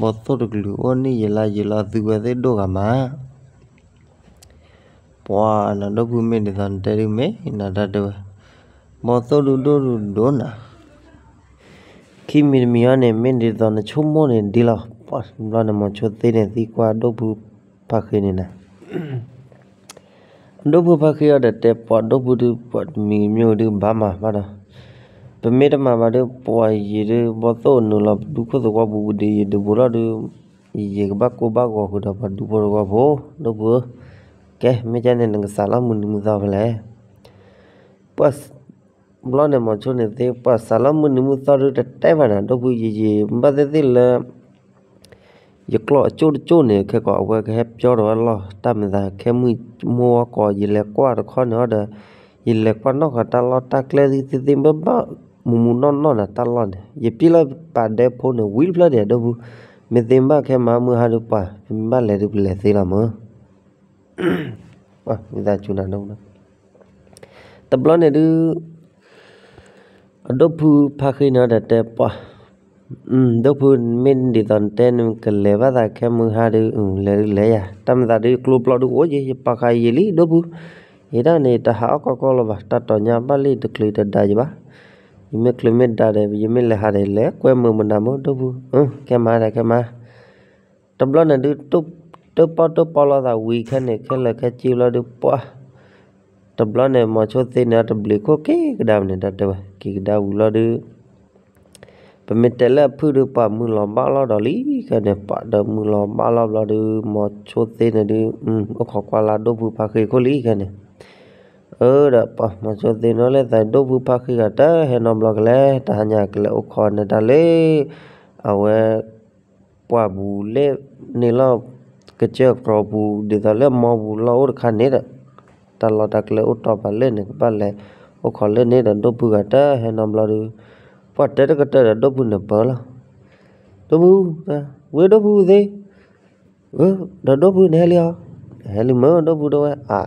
ဘီသိၣ်တကလုာ်အိၣ်န့ၣ် ယလါယလီၤသုဝဲသ့ၣ်ဒိၣ်ဂၤမး ပှၤနဒိၣ်ဖုမ့ၢ်ဒ်သိးနတဲဒုးမ့ၢ်နတၢ်တဲဝဲ, ဘီသိၣ်ဒုးဒိၣ်ဒုးဒိၣ်နၤ, ခံမံၤတမံၤဟီန့ၣ် မ့ၢ်ဒ်သိးနဆိကမိၣ်န့ၣ်ဒ်လီၤ, ပှၤဘျီန့ၣ် မီၤဆိသ့န့ၣ် သံကွၢ်ဒိၣ်ဖုဖါဃ့န့ၣ်နၤ ဒိၣ်ဖုဖါဃ့အီၤဒီးတဲ ပှၤဒိၣ်ဖုဒုး ပှၤတမံၤမ့ၢ်ဒုးဘၣ်မၤဘၣ်ဒီး, ပမ့ၢ်တမၤဘၣ်ဒုး ပှၤယံာ်ဒုး ဘီသိၣ်နုာ်လီၤ ပဒူခိၣ်သဝီပူၤပူၤဒံး ယံာ်ဒုးဘူးလီၤဒုး, ယံာ်ယံာ်ကဘၣ်ကိၢ်ဘၣ်ဂီၤဃုာ်ဒီး ပှၤဒူဖိတဝီဖိ, ဒိၣ်ဖုဧၢ, ကဲ မ့ၢ်ကဲန့ၣ် နကစးလီၤမုၢ်နံၤမုၢ်သီဖဲလဲၣ် ပှၤ ဘျီန့ၣ် မီၤဆိန့ၣ်သ့ ပှၤစးလီၤမုၢ်နံၤမုၢ်သီဒုးတတဲဘၣ်နၤ ဒိၣ်ဖု ယံာ်ယံာ် ဘၣ်သ့ၣ်သ့ၣ်လၢ ယကျီၢ်အကၠိၣ်တကၠိၣ်န့ၣ် ခဲကီးအဝဲကဟဲပျီထီၣ်ဝဲလီၢ် တၢ်မ့ၢ်သးခဲမုၢ်မိၢ်ဝဲကီး ယလဲၤကွၢ်တခီန့ၣ်ဒီး ယလဲၤကွၢ်နီၣ်ဃီတၢ်လီၢ်တၢ်ကျဲသ့ၣ်သ့ၣ်သ့ၣ် ဘၣ်ဘၣ်မုၢ်မုၢ်နီၢ်နီၢ်နၤ တၢ်လီၢ်န့ၣ် ယပျံၤလီၤပာ်ဒဲဖိန့ၣ် ဝံၤတဖျၢၣ်ဒံး ဒိၣ်ဖု မ့ၢ်သ့မ့ၢ်ဘၣ်ခဲမၤမုၢ်ဟါဒုးပှၤ ပမ့ၢ်ဘၣ်လဲၤဒုးပလဲၤသ့လီၤမၢ် ဝံသးစူၤနၤဒိၣ်ဖု တဘျီန့ၣ်ဒုး အဒိၣ်ဖုဖါဃ့န့ၣ်ဒီးတဲပှၤ, ဒိၣ်ဖု မ့ၢ်ဒ်သိးနတဲန့ၣ် ကလဲၤဘၣ်သးခဲမုၢ်ဟါဒုး လဲၤဒုးလဲၤယၤ တၢ်မ့ၢ်သးဒုး ကျိပျီဒုးအိၣ်က့ၤ ယပာ်ဃာ်ယံာ်လံ ဒိၣ်ဖု, ယဲဒၣ်န့ၣ် တဟးအီၣ်ကီကီလၢၤဘၣ် တၢ်တီၤညါဘၣ်လံ တချုးတဒါယၤဘၣ်, ယမ့ၢ်ချုးမ့ၢ်ဒါဒီး ယမ့ၢ်လဲၤဟးဒီး လဲၤကွဲမုာ်မနုၤမၢ် ဒိၣ်ဖု, ခဲမၤဒီးခဲမၤ တဘျီန့ၣ်ဒုး တၢ်ပီၣ်တၢ်ပီလီၤသးဝံၤခဲန့ၣ် ခဲလၢာ်ခဲဆ့ဘျီဒုးပှၤ, တဘျီန့ၣ် မီၤဆိသ့န့ၣ် တဘျုးခိၣ်က့ၤကဒါဝဲန့ၣ် တၢ်တဲဝဲ က့ၤကဒါဝံၤလီၤဒုး ပမ့ၢ်တဲလၢအဖုၣ်ဒုး ပှၤမုၢ်လီၤဘၣ်လီၤဒီးလံ ခဲန့ၣ် ပှၤဒီးမုၢ်လီၤဘၣ်လီၤဘျီဒုး မီၤဆိသ့န့ၣ်ဒုး အိၣ်ခိးကွၢ်လၢဒိၣ်ဖုဖါဃ့ခိၣ်လံခဲန့ၣ်, အၢ ဒီးပှၤမီၤဆိသ့န့ၣ်လၢသးဒိၣ်ဖုဖါဃ့ဂၤ တဟဲနီတဘျီကလဲၣ် တဟါညါကလဲၤအိၣ်ခိးနတၢ်လၢ အဝဲ ပှၢ်ပူၤလဲၣ်န့ၣ်လီၤ, ကစၢၢ်ကြီပူၤ ဒ်သိးလၢမီပူၤလီၢ်အိၣ်တခါန့ၣ်ဒီး တၢ်လီၢ်တၢ်ကျဲအိၣ်တီၢ်ပာ်လၢန့ၣ် ကဘၣ်လဲၤအိၣ်ခိးလၢန့ၣ်ဒီး ဒိၣ်ဖုဂၤတဟဲနီတဘျီဒီး ပှၤတဲတကတၢၢ်ဒီးဒိၣ်ဖုန့ၣ်ပၢလီၤ, ဒိၣ်ဖု, ဝဲဒိၣ်ဖုသ့ ဒီးဒိၣ်ဖုန့ၣ်ဟဲလံဧါ, ဟဲလံမ့ၢ်ဒိၣ်ဖုတဲဝဲ, အါ,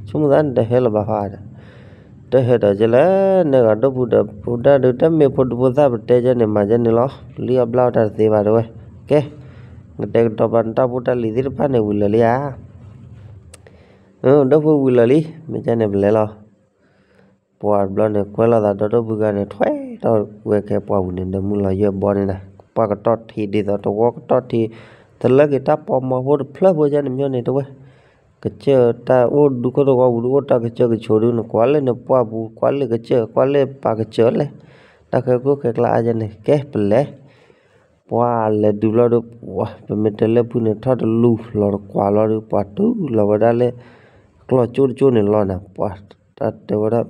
ဆိကမိၣ်သးန့ၣ်တဟဲလၢၤဘၣ်ဟါဒီး, တဟဲဒီးကလဲၣ် နဂၤဒိၣ်ဖုဒီး ဖိဒၣ်ဒုး တၢ်မ့ၢ်ဖိဒုဖိသၣ်ပတဲကဲန့ၣ် မၤကဲန့ၣ်လီၤ, လံအဘျါတၢ်တသ့ဘၣ်တဲဝဲ, ကဲ, နတဲကဒီးပှၤနတၢ်ဖိတၢ်လံၤသ့ၣ်တဖၣ်န့ၣ်ဝံၤလၢာ်လံဧါ, ဒိၣ်ဖုဝံၤလၢာ်လံ, မ့ၢ်ကဲန့ၣ်ပလဲၤလီၤ ပှၤတဘျီန့ၣ် ကွဲလိာ်သးဒီးဒိၣ်ဖုဂၤန့ၣ် ထွဲထီၣ်ဝဲခဲပှၢ်ပူၤန့ၣ် ဒီးမုၢ်လီၤယဲၢ်ဘီန့ၣ်နၤ, ပှၤကတီၢ်ထံးဒ်သိးတဝီကတီၢ်ထံး, သလၢက့ၤတၢ်ပိာ်မီၤဖိတဖျၢၣ်ဖိကဲန့ၣ်မ့ၢ်န့ၣ်တဲဝဲ, ကစၢၢ်တၢ်အိၣ်ဒူခိၣ်သဝီပူၤဒုးအိၣ်တၢ်ကစၢၢ်ကဆိးဒုး နကွၢ်လၢနပှၢ်ပူၤ ကွၢ်လၢကစၢၢ် ကွၢ်လၢပာ်ကစၢၢ်လဲၣ်, တၢ်ခဲကျိၣ်ခဲကျါအါယဲန့ၣ် ကဲပလဲၤ ပှၤလဲၤဒုးဘျီဒီး ပှၤ ပမ့ၢ်တဲလၢဖုန့ၣ် ထီၣ်တလူၢ်လီၤတကွၢ်လီၤဒီး ပှၤတုၤလီၤဝဲဒၣ်လၢ ကျီၢ်ကၠိတကၠိန့ၣ်လီၤနၤ, ပှၤတၢ်တဲဝဲဒၣ်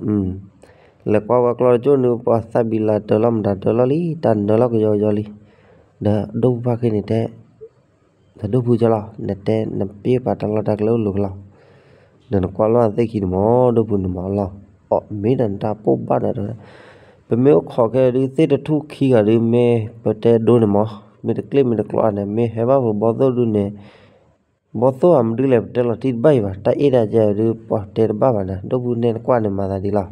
လဲၤကွၢ်ဝဲကျီၢ်တကၠိန့ၣ် ပှၤသးဘံးလးတၢၤလီၤမတၤတၢၤလီၤလံ တၢ်နၢလီၤကယီကယီလံ, ဒီးဒိၣ်ဖုဖါဃ့န့ၣ်တဲ ဒီးဒိၣ်ဖုကလီၤ နတဲနပ့ၢ်ပာ်တၢ်လီၢ်တၢ်ကျဲအိၣ်လိၤကလီၤ, ဒီးနကွၢ်လီၤသ့ၣ်ခံန့ၣ်မး ဒိၣ်ဖုန့ၣ်မးလီၤ, အီၣ်မ့ၢ်ဒီးနတၢ်ပိၢ်ဘၣ်ဒီး ပမ့ၢ်အိၣ်ခိးခဲဒုးသ့ၣ်တထူၣ်ခံဂၤဒုး မ့ၢ်ပတဲဒိန့ၣ်မး, မ့ၢ်တကျ့ၣ်မ့ၢ်တကျိးန့ၣ် မ့ၢ်ဟဲဘၣ်ပှၤဘီသိၣ်ဒုးန့ၣ်, ဘီသိၣ်အမဒုလဲၣ် ပတဲလီၤတံၢ်တဘၣ်အံၤဘၣ်, တၢ်အ့ၣ်တၢ်ကဲဒုး ပှၤတဲတဘၣ်ဘၣ်နၤ, ဒိၣ်ဖုနဲနကွၢ်န့ၣ်မၤသးဒ်လီၤ,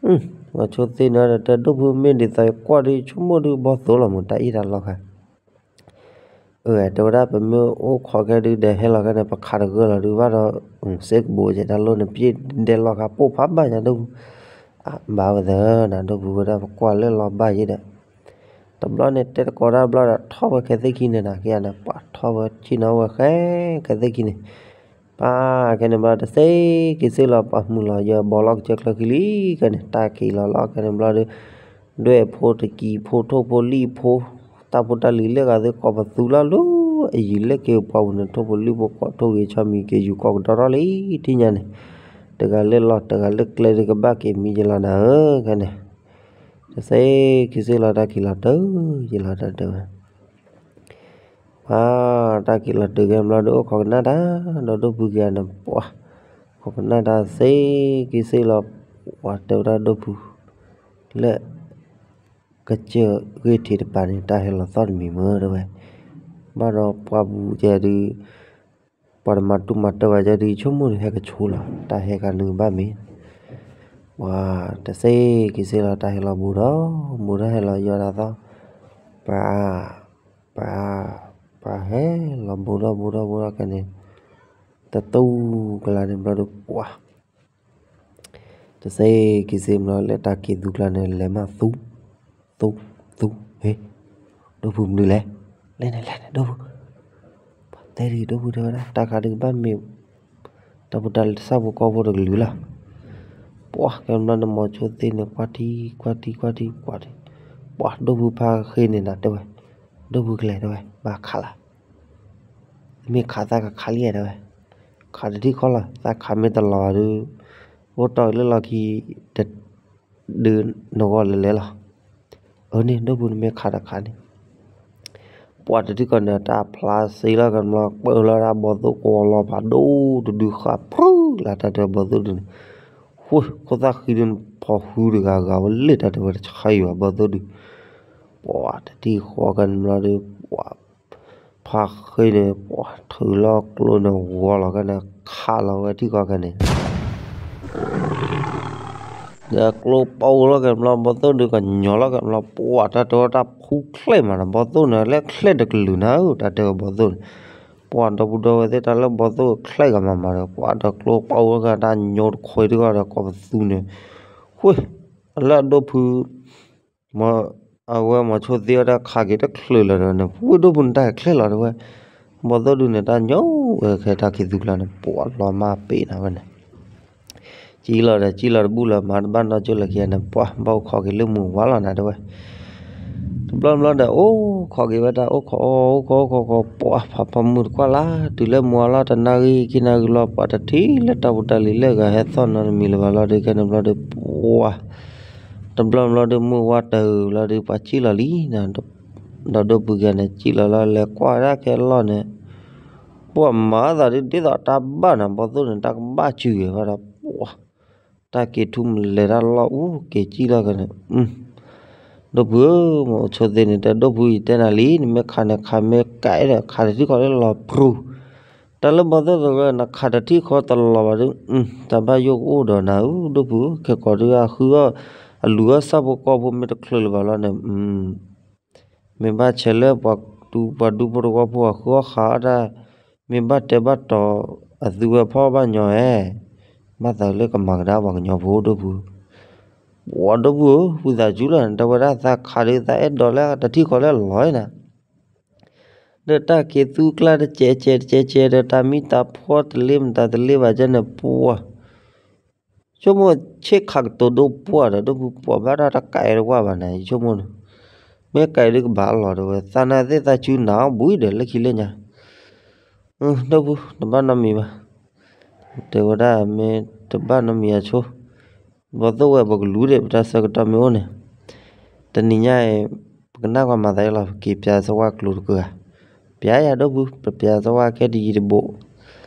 မိၤဆိသ့န့ၣ်ဒီးတဲ ဒိၣ်ဖု မ့ၢ်ဒ်သိးယကွၢ်ဒုး ယဆိကမိၣ်ဒုး ဘီၣ်သိၣ်လီၤမး တၢ်အ့ၣ်တၢ်လီၢ်ခါ အၢ တဲဝဲဒၣ် ပမ့ၢ်အိၣ်ခိးခဲဒုး ဒီးဟဲလီၤခဲန့ၣ် ပခးတဂၢၢ်လီၤဒုးဘၣ်ဒီး စ့ကဘိးကဲတၢ်လိၣ်န့ၣ် ပျ့ၢ်ဒဲလီၢ်ခါ ပိၢ်ဖးဘၣ်ညါ ဒိၣ်ဖု ဘၣ်ဝဲသၢနၤ ဒိၣ်ဖုဝဲဒၣ် ပကွၢ်လၢလီၤဘၣ်ယဲဒီး တဘျီန့ၣ် တဲတကိးတၢ်ဘျီဒီး ထီၣ်ဝဲခဲသ့ၣ်ခံန့ၣ်နၤ ကယၤန့ၣ် ပှၤထီၣ်ဝဲဆ့ၣ်နီၤဝဲဃဲခဲသ့ၣ်ခံန့ၣ် ပှၤခဲန့ၣ်ဘျီ တစ့က့ၤစ့ၢ်လီၤ ပှၤမုၢ်လီၤယၢၤ ဘီလီၢ်ကစၢၢ်ချၢခံလံ ခဲန့ၣ် တၢ်က့ၤလီၤလီၤ ခဲန့ၣ်ဘျီဒီး ဒွဲၣ်ဖိတကံၤဖိ ထိၣ်ဖိလံၣ်ဖိ တၢ်ဖိတၢ်လံၤလၢဂၤသ့ၣ် ကိးပသူလီၤလၢ အယံၤလၢက့ၤပှၤပူၤန့ၣ် ထိၣ်ဖိလံၣ်ဖိ ကိးထိၣ်ဂ့ၤဆီမံၤ က့ၤယူၤကိးကဒီထီၣ်လံ ထံၣ်ညါန့ၣ် တဂၤလၢလီၢ် တဂၤလၢကျဲဒုး ကဘၣ်က့ၤမံယလီၤနၤဧၢ ခဲန့ၣ် တစ့က့ၤစ့ၢ်လီၤ တၢ်က့ၤလီၤတၢ် ယလီၤတၢ်တဲဝဲ ပှၤ တၢ်က့ၤလီၤတုၤခဲဘျီဒီး အိၣ်ခိးကနၣ်တၢ် ဒီးဒိၣ်ဖုကယၤန့ၣ် ပှၤ ခိးကနၣ်တၢ်စ့က့ၤစ့ၢ်လီၤ ပှၤတဲဝဲဒၣ်ဒိၣ်ဖု လၢ ကစၢၢ်ဂ့ၢ်ထံးတပၤန့ၣ် တၢ်ဟဲလီၤသီၣ်တမံၤမ့ၢ်တဲဝဲ ဘၣ်ဒီးပှၤပူၤကဲဒုး ပှၤတမၤတူၢ်မၤတၢဘၣ်ကဲဒုး ဆိကမိၣ်ဒုးဟဲကဆိလီၤ တၢ်ဟဲခါန့ၣ်ဘၣ်မ့ၢ် ပှၤ တစ့က့ၤစ့ၢ်လီၤ တၢ်ဟဲလီၤဘူးဒီး ဘူးဒီးဟဲလီၤယီၤတၢ်သီၣ် ပှၤ ပှၤ ပှၤဟဲလီၤဘူးဒီးဘူးဒီးဘူးဒီးခဲန့ၣ် တတူၢ်ကလါန့ၣ်ဘျီဒီး ပှၤ တစ့က့ၤစ့ၢ်ဘျီလၢတၢ်က့ၤသူကျါန့ၣ် လဲၤမးသူ သူ သူ ဟ့ ဒိၣ်ဖုမနုၤလဲၣ် လဲၤန့ၣ်လဲၤန့ၣ် ဒိၣ်ဖု ပှၤတဲဒုး ဒိၣ်ဖုတဲဝဲဒၣ် တၢ်ခါဒုးကဘၣ်မ့ၢ် တၢ်ဖိတၢ်လံၤ တၢ်ဆၣ်ဖိကီၢ်ဖိတကလုာ်လီၤ ပှၤ ကဲဘျီန့ၣ် မိၤဆိသ့န့ၣ် ကွၢ်ထံ ကွၢ်ထံ ကွၢ်ထံ ကွၢ်ထံ ပှၤ ဒိၣ်ဖုဖါဃ့န့ၣ်နၤတဲဝဲ ဒိၣ်ဖုကလဲၤတဲဝဲ ဘၣ်ခးလၢ် မ့ၢ်ခးသးကခးလံဧါတဲဝဲ ခးတထံၣ်ဃီလီၤ သးခးမ့ၢ်တလီၤဘၣ်ဒီး အိၣ်တီၢ်လၢလီၢ်ခံ တ ဒုးနဂီၢ်လဲၤလဲၤလီၤ အၢန့ၣ် ဒိၣ်ဖုနမ့ၢ်ခးတခးန့ၣ် ပှၤတထံၣ်ဃီန့ၣ် တၢ်ဖျါစ့လီၤကမျီ ပၢလီၤဒၣ်ဘီသိၣ်ကဝီၤလီၤဖးဒိၣ်တဒုဃာ် ဖုလၢတၢ်တဲဘီသိၣ်ဒုန့ၣ် ဃိ ခိၣ်သၣ်ဃံဒုန့ၣ် ဖီဃုတဂၤဂၤဝဲလၢတၢ်တဲဝဲတဆါယွၤဘီသိၣ်ဒု ပှၤတထံၣ်ဃီကမျီဒီး ပှၤ ဖါဃ့န့ၣ် ပှၤထုးလီၤကျိန့ၣ် ဂီၤလီၤကန့ၣ် ခးလီၤဝဲထံၣ်ဃီကန့ၣ် ဒီးကျိပီလီၤကမျီ ဘီသိၣ်ဒုကညီလီၤကမျီ ပှၤတၢ်တဲဝဲတၢ်ဖူချဲၣ်မးနီၤ ဘီသိၣ်န့ၣ် လၢချဲၣ်တကလုာ်နၤဧၢ တၢ်တဲဝဲဘီသိၣ်န့ၣ် ပှၤဒီပုၢ်ဒီဝဲၢ်သ့ၣ် တၢ်လၢဘီသိၣ်ချဲၣ်ဂၤမးမးဒီး ပှၤဒီးကျိပီဝဲဂၤတၢ်ညီတခွဲတဂီၢ်ဒီး ကိးပသူန့ၣ် ဃိ လၢအဒိၣ်ဖု အဝဲမိၤဆိသ့ဝဲတၢ်ခးက့ၤတချၢလၢၤဒီးန့ၣ် ဝ့ၢ်ဒိၣ်ဖုန့ၣ်တၢ်ဟဲချဲၣ်လီၤတဲဝဲ ဘီသိၣ်ဒုန့ၣ် တၢ်ညီဝဲခဲတၢ်က့ၤသူကျါန့ၣ် ပှၤလီၤမၢ်ပ့ၤနၤဝဲန့ၣ် ကံလီၤဒီးကံလီၤတဘူၣ်လၢၤ မၤတဘၣ်နီၢ်ကၠိလၢၤခံဂၤန့ၣ် ပှၤဘၣ်အိၣ်ခိးက့ၤလၢမုၢ်ဝါလီၤနၤတဲဝဲ တဘျီဘျီဒီး အိၣ်ခိးက့ၤဝဲဒၣ် အိၣ်ခိးအိၣ်ခိးအိၣ်ခိးအိၣ်ခိး ပှၤဖးဖီမုၢ်တကွၢ်လၢ် တုၤလၢမုၢ်ဝါလီၤ တနၣ်ရံၣ်ခံနၣ်ရံၣ်ဘျီ ပှၤတထံၣ်လၢတၢ်ဖိတၢ်လံၤလၢအဂၤဟဲသီၣ်နီတမံၤလၢၤဘၣ်လီၤဒီး ခဲန့ၣ်ဘျီဒီး ပှၤ တဘျီဘျီဒီး မုၢ်ဝါတၢၢ်ဘျီဒီး ပှၤကံၣ်လီၤလံနၤ ဒီးဒိၣ်ဖုက့ၤန့ၣ် ကံၣ်လီၤလီၤ လဲၤကွၢ်ဝဲဒၣ်ခဲလီၢ်န့ၣ် ပှၤမၤသးဒ်သိးတၢ်ဘၣ်နၤ ဘီသိၣ်န့ၣ် တၢ်ကဘၣ်စုၣ်ဂ့ၤဘၣ်ဒီး ပှၤ တၢ်က့ၤထူၣ်မလဲၤတၢ်လီၢ်အူက့ၤကံၣ်လီၤကန့ၣ် ဒိၣ်ဖုဧၢ မိၤဆိသ့န့ၣ် တဲဒိၣ်ဖု ယတဲနၤလံ နမ့ၢ်ခးန့ၣ် ခးမ့ၢ်ကဲဒီး ခးတထံၣ်ဃီလၢလီၤဖြူ တၢ်လၢဘီသိၣ်တဂၤ နခးတထံၣ်ဃီတလီၤဘၣ်ဒီး တၢ်ဘၣ်ယိၣ်ကအိၣ်ဒီးနၤဧၢ ဒိၣ်ဖုဧၢ ခဲကိာ်ဒုး အဃုအီၣ် အလူၤအီၣ်ဆၣ်ဖိကီၢ်ဖိမ့ၢ်တချုးလၢၤဘၣ်လီၤန့ၣ် မ့ၢ်ဘၣ်ဆဲးလၢပှၤဒူ ပှၤဒူဖိတဝီဖိ အဃုအီၣ်ဃးအီၣ်တၢ် မ့ၢ်ဘၣ်တဲဘၣ်တီၤ အသုဝဲဖီၣ်ဘၣ်ညီဧါ ဘၣ်သးလၢကမၤကဒါပှၤကညီဖိဒိၣ်ဖု ပှၤဒိၣ်ဖုဧၢ ဝံသးစူၤလီၤ တဲဝဲဒၣ်သးခးဒုး သးအဲၣ်ဒိးလၢတထံၣ်ဃီလၢလီၤနၤ ဒီးတၢ်က့ၤသူကျါတစဲးစဲးတစဲးစဲးဒီး တၢ်မံတၢ်ဖှီၣ်တလ့မတၤတလ့ဘၣ်ကဲန့ၣ် ပှၤ ဆိကမိၣ်ဆ့ၣ်ခးကတိၤဒိၣ်ပှၢ်ဒီး ဒိၣ်ဖုပှၤဘၣ်တၢ်တကးတဝၢ်ဘၣ်နၤ ယဆိကမိၣ်န့ၣ် မ့ၢ်ကးဒုးကဘၣ်အလီၢ်တဲဝဲ သးနာ်သ့ၣ်သးစုနၤအီၣ်ဘှံးဒီးလၢခံလၢညါ ဒိၣ်ဖု တဘၣ်နီတမံၤဘၣ် တဲဝဲဒၣ်မ့ၢ်တဘၣ်နီတမံၤအဆိ ဘီသိၣ်ဝဲပကလူၤဒီး ပတၢ်ဆၢကတီၢ်မ့ၢ်အိၣ်န့ၣ် တနံၤညါအံၤ ပကနၣ်ကွၢ်မၤသးအံၤလီၤ ပက့ၤပျးစဝါကျိၤတကၢၢ်ဧါ ပျးယၤဒိၣ်ဖု ပပျးစဝါခဲတယံၤတဘိး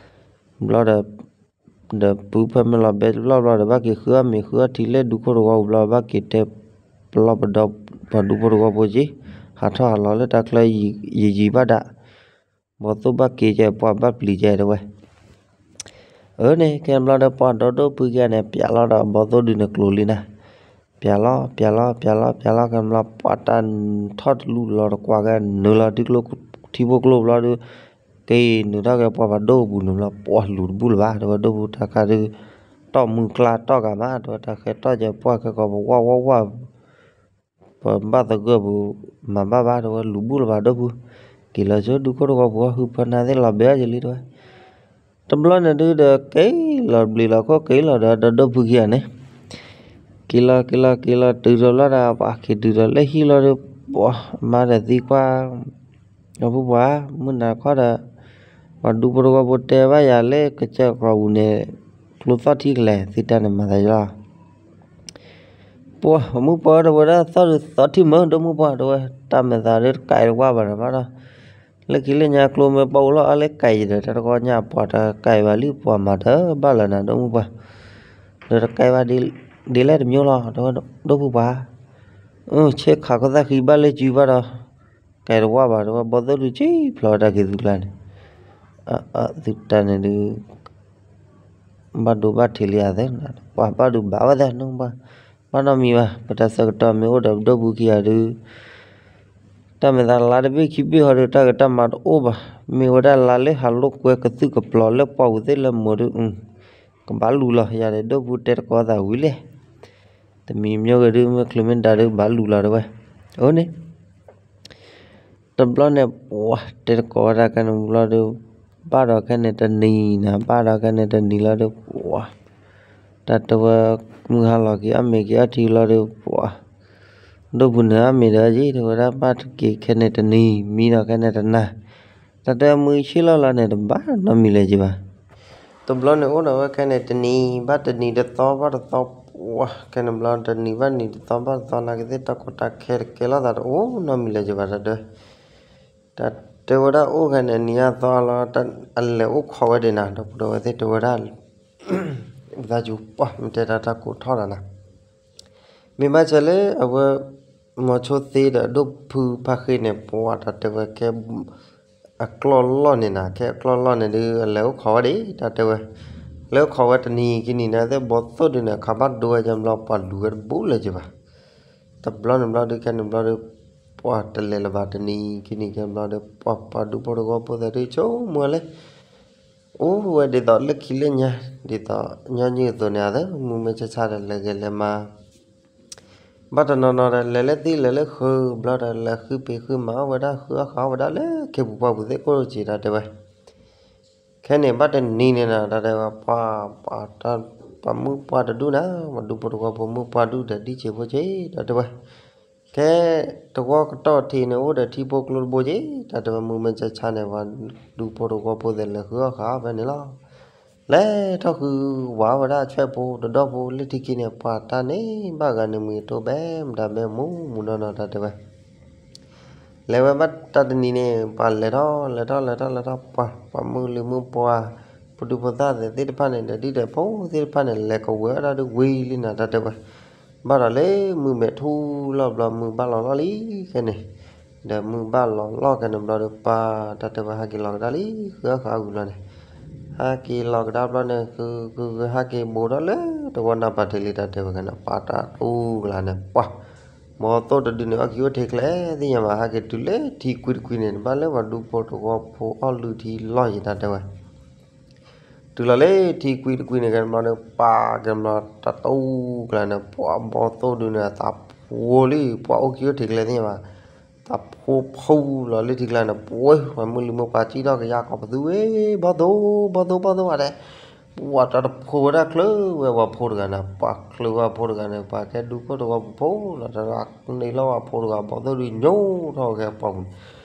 ဘျီဒီး ဒီးပုၢ်ဖဲမ့ၢ်လီၤဘဲတဘျီဘျီဒီး ဘၣ်က့ၤဃုအီၣ်မ့ၤဃုအီၣ်ထံလၢဒူခိၣ်တဝီပူၤဘျီ ဘၣ်က့ၤတဲပလီၢ်ပဒီ ပှၤဒူဖိတဝီဖိက့ၤ ဟးထီၣ်ဟးလီၤလၢတၢ်ချၢယံာ်ယံာ်ဘၣ်ဒၣ် ဘီသိၣ်ဘၣ်က့ၤကဲ ပှၤဘၣ်ပျံၤကဲတဲဝဲ အၢန့ၣ် ခဲဘျီဒီးပှၤဒီဒိၣ်ဖုကဲန့ၣ် ပျးလီၤဒီးဘီသိၣ်ဒုန့ၣ်ကျိၤလံနၤ ပျဲလီၤ ပျဲလီၤ ပျဲလီၤ ပျဲလီၤ ကဲန့ၣ်ဘျီ ပှၤတၢ်ထီၣ်တလူၢ်လီၤတကွၢ်ကဲ နုာ်လီၤထံကျိ ထံဖိကျိဘျီဒီး က့ၤနုာ်ထီၣ်ကဲပှၤဘၣ်ဒိပူၤန့ၣ်ဘျီ ပှၤလူၤတဘူၣ်လၢၤဘၣ် တဲဝဲ ဒိၣ်ပူၤတၢ်ခါဒုး တီၢ်မုၢ်ကျါတီၢ်ဂၤမး တဲဝဲ တၢ်ဃဲတီၢ်ကဲပှၢ်ခဲကီး ပဝၢ်ဝၢ်ဝၢ် ပဘၣ်သဂၢၢ်ပူၤ မၤဘၣ်ဘၣ် တဲဝဲ လူၤဘူၣ်လၢၤဘၣ်ဒိၣ်ပူၤ က့ၤလီၤဆိဒူခိၣ်တဝီပူၤ ဟုဖၢနၢ်သ့ၣ်လီၤဘဲအီၤယလံ တဲဝဲ တဘျီန့ၣ်ဒုးဒီး က့ၤလီၤဘျံးလီၤခိၣ် က့ၤလီၤဒီး ဒီဒိၣ်ဖုခံဂၤန့ၣ် က့ၤလီၤ က့ၤလီၤ က့ၤလီၤ တုၤဒီးလီၤဒီး ပှၤက့ၤတုၤဒီးလၢဟံၣ်လီၤဒီး ပှၤမါဒီးသံကွၢ် အဖိပှၤ မုၢ်နၤခီဒီး ပှၤဒူဖိတဝီဖိတဲဘၣ်ယၤလၢကစၢၢ်ကီၢ်ပူၤန့ၣ် ကျိသီၣ်ထံကလဲၤ သုတၢ်န့ၣ်မၤသးယလီၤ ပှၤမုၣ်ပှၢ်တဲဝဲဒၣ် သီၣ်ဒုးသီၣ်ထံမၢ ဒိၣ်မုၣ်ပှၢ်တဲဝဲ တၢ်မဲာ်သးဒုးတကဲတဝၢ်ဘၣ်ဒီးဘၣ်ဒီး လၢခံလၢညါကျိမ့ၢ်ပာ်အိၣ်လီၤအါလၢကဲယံၤဒီး တၢ်တကီညါပှၤတကဲဘၣ်လံ ပှၤမၤတဘၣ်လၢၤနၤ ဒိၣ်မုၣ်ပှၢ် ဒီးတကဲဘၣ်ဒ်လဲၣ်တမျိုးလီၤ တဲဝဲ ဒိၣ်မုၣ်ပှၢ် ဆ့ၣ်ခးခိၣ်သၣ်ဃံဘၣ်လၢစုဘၣ်ဒီး ကဲတဝၢ်ဘၣ် တဲဝဲ ဘီသိၣ်ဒုးက့ဖျိးဝဲတၢ်က့ၤသုကျါန့ၣ် သုတၢ်န့ၣ်ဒုး ဘၣ်ဒိဘၣ်ထံးလံဧါသ့ ပှၤဘၣ်ဒုးဘၣ်ဝဲသ့ ဒိၣ်မုၣ်ပှၢ် ဘၣ်နီတမံၤဘၣ် ပတၢ်ဆၢကတီၢ်မ့ၢ်အိၣ်ဒီးပဒိၣ်ပူၤခံဂၤဒုး တၢ်မဲာ်သးလါတဘ့ၣ်ခံဘ့ၣ်ဟီဒီး တၢ်ဂ့ၤတၢ်မၤတအိၣ်ဘၣ် မ့ၢ်ဝဲဒၣ်လါလၢဟးလိာ်ကွဲကသုၣ်ကပျီၤလၢပှၢ်ပူၤသ့ၣ်လၢမိၢ်ဒုး ကဘၣ်လူၤလီၤ ယၤဒီးဒိၣ်ပူၤတဲတကိးသးဝံၤလဲၣ် တမံၤမ့ၢ်ဂ့ၤဒုး မ့ၢ်ချုးမ့ၢ်ဒါဒုး ဘၣ်လူၤလီၤတဲဝဲ အၢန့ၣ် တဘျီန့ၣ် ပှၤတဲတကိးဝဲဒၣ်ခဲန့ၣ်ဘျီဒီး ဘၣ်ဒီးခဲန့ၣ်တနံၤနၤ ဘၣ်ဒီးခဲန့ၣ်တနံၤလီၤဒီး ပှၤ တၢ်တဲဝဲ မုၢ်ဟါလီၤက့ၤအီၣ်မ့ၤက့ၤအီထံလီၤဒီး ပှၤ ဒိၣ်ပူၤန့ၣ်အီၣ်မ့ၤဒီးယံၤ တဲဝဲဒၣ်ဘၣ်တက့ၤခဲန့ၣ်တနံၤ မံဒီးခဲန့ၣ်တနၤ တၢ်တဲမုၢ်ဆ့ၣ်လီၤလီၤန့ၣ် တဘၣ်နီတမံၤလၢၤက့ၤဘၣ် တဘျီန့ၣ်အိၣ်ဒီးဝဲခဲန့ၣ်တနံၤ ဘၣ်တနံၤတသီ ဘၣ်တသီ ပှၤခဲန့ၣ်ဘျီတနံၤ ဘၣ်တနံၤတသီ ဘၣ်တသီ နာ်က့သ့ၣ်တၢ်ကီတၢ်ခဲတကဲလိာ်သးတအိၣ်နီတမံၤလၢၤက့ၤဘၣ် တၢ်တဲ တၢ်တဲဝဲဒၣ်အိၣ်ခဲန့ၣ် နံၤအသီလီၤ အလဲၤအိၣ်ခိးဝဲဒၣ်နၤ ဒီပုၢ်ဒီဝဲၢ်သ့ၣ်တဲဝဲဒၣ် သးစူၤပှၢ် မ့ၢ်တဲတၢ်တၢ်ကိးထီၣ်ဒီးနၤ မ့ၢ်ဘၣ်ဆၣ်လၢအဝဲ မီၤဆိသ့ဒီးဒိၣ်ဖုဖါဃ့န့ၣ် ပှၤတၢ်တဲဝဲခဲ အကျီၢ်လီၢ်န့ၣ်နၤ ခဲအကျီၢ်လီၢ်န့ၣ်ဒုး အလဲၤအိၣ်ခိးဝဲဒၣ် တၢ်တဲဝဲ လဲၤအိၣ်ခိးဝဲတနံၤခံနံၤန့ၣ် သ့ၣ်ဘီသိၣ်ဒုးန့ၣ် ခးဘၣ်ဒိဝဲကဘျီ ပှၤလူၤဝဲတဘိလၢၤက့ၤဘၣ် တဘျီန့ၣ်ဘျီဒုး ခဲန့ၣ်ဘျီဒီး ပှၤတလဲၤလၢၤဘၣ်တနံၤခံနံၤခဲဘျီဒီး ပှၤပှၤဒူဖိတဝီဖိသ့ၣ်ဒုး ဆိကမိၣ်ဝဲလၢ အိၣ်ဝဲဒ်သိးလၢခံလၢညါ ဒ်သိးညီနုၢ်အသိးန့ၣ် အသးမုၢ်မ့ၢ်ဆါဆါဒီး လဲၤဂဲၤလဲၤမၤ ဘၣ်တနီၤနီၤဒီး လဲၤလၢသံလဲၤလၢဃုာ်ဘျီဒီး လဲၤဃုပ့ၤဃုမၤအီၣ်ဝဲဒၣ် ဃုအီၣ်ဃုအီၣ်ဝဲဒၣ်လၢခဲပူၤပှၢ်ပူၤသ့ၣ်ကိၣ်စ့ၤ တၢ်တဲဝဲ ခဲန့ၣ်ဘၣ်တနံၤန့ၣ်နၤ တၢ်တဲဝဲ ပှၤ ပှၤမုၣ်ပှၢ်တဒူၣ်နၤ ပှၤဒူဖိတဝီဖိမုၣ်ပှၢ်ဒူၣ်ဒီး ဒ်စ့ဖိက့ၤ တၢ်တဲဝဲ ခဲတဝီကတီၢ်ထံးန့ၣ် အိၣ်ဒီးထံဖိကျိတဘိက့ၤ တၢ်တဲဝဲ မုၢ်မ့ၢ်ဆါဆါန့ၣ် ပှၤဒူဖိတဝီဖိသ့ၣ်လဲၤဃုအီၣ်ဃုအီၣ်ဖဲန့ၣ်လီၤ. လဲၤထီၣ်ဃုဝဲဒၣ်ဆွဲၣ်ဖိတဒီဖိလၢထံခံန့ၣ် ပှၤတၢ်န့ၣ် ဘၣ်ဂၤန့ၣ်မုၢ်တအိၣ်ဘဲမတၤဘဲမူးမူးနီၢ်နီၢ် တၢ်တဲဝဲ လဲၤဝဲဘၣ်တၢ်တနံၤန့ၣ် ပှၤလဲၤထီၣ်လဲၤထီၣ်လဲၤထီၣ်လဲၤထီၣ် ပှၤ ပှၤမုၢ်လံၤမုၢ်ပှၢ် ဖိဒူဖိသၣ်သ့ၣ်တဖၣ်န့ၣ်ဒီး ဒ်ဒီးဖိသ့ၣ်တဖၣ်န့ၣ် လဲၤကဝဲၤဝဲဒၣ်ဒုးဝံၤလံနၤ တၢ်တဲဝဲ ဘၣ်ဒီးလၢမုၢ်မဲာ်ထူလီၤဘျီ မုၢ်ဘၣ်လီၤလီၢ်လံခဲန့ၣ်, ဒီးမုၢ်ဘၣ်လီၤလီၢ်ခဲန့ၣ်ဘျီဒီး ပှၤတၢ်တဲဝဲဟဲက့ၤလီၤကဒါလံ ဃုအီၣ်ဃုအီၣ်ဝံၤဘျီန့ၣ်, ဟဲက့ၤလီၤကဒါဘျီန့ၣ် ဃုဃုဃုဟဲက့ၤဘိးထီၣ်လၢတဝီနၢ်ပၤထံးလံ တၢ်တဲဝဲခဲန့ၣ် ပှၤတၢ်တူၢ်ကလာ်န့ၣ် ပှၤ ဘီသိၣ်တဒုန့ၣ် အီၣ်ကံအိၣ်ထံကျဲသ့ၣ်ညါဘၣ် ဟဲက့ၤတုၤလၢထံကွံတကွံန့ၣ် တဘၣ်လၢပှၤဒူဖိတဝီဖိအီၣ်လုၢ်ထံလီၢ်ယံၤ တၢ်တဲဝဲ တုၤလီၤလၢထံကွံတကွံန့ၣ် ကဲဘျီဒီး ပှၤကဲဘျီ တၢ်တူၢ်ကလာ်န့ၣ် ပှၤဘီသိၣ်ဒုန့ၣ် သးဖိလံ ပှၤအိၣ်ကံအိၣ်ထံကျဲသ့ၣ်ညါဘၣ်, သးဖိဖူလီၤလၢထံကျါန့ၣ် ပှၤမုၢ်လံၤမိၢ်ပှၢ်စံၣ်ထီၣ်ကယါကိးပသူဝဲ ဘီသိၣ် ဘီသိၣ် ဘီသိၣ်တဲ ပှၤတၢ်တဖိဝဲဒၣ်ချၢဝဲပှၤဖိတဂၤန့ၣ် ပှၤချၢဝဲပှၤဖိတဂၤန့ၣ် ပှၤကဲဒူဖိတဝီဖိဖိလီၤ တၢ်န့ၣ်လီၤပှၤဖိတဂၤ ဘီသိၣ်ဒုညိထီၣ်ကဲပှၤပူၤန့ၣ်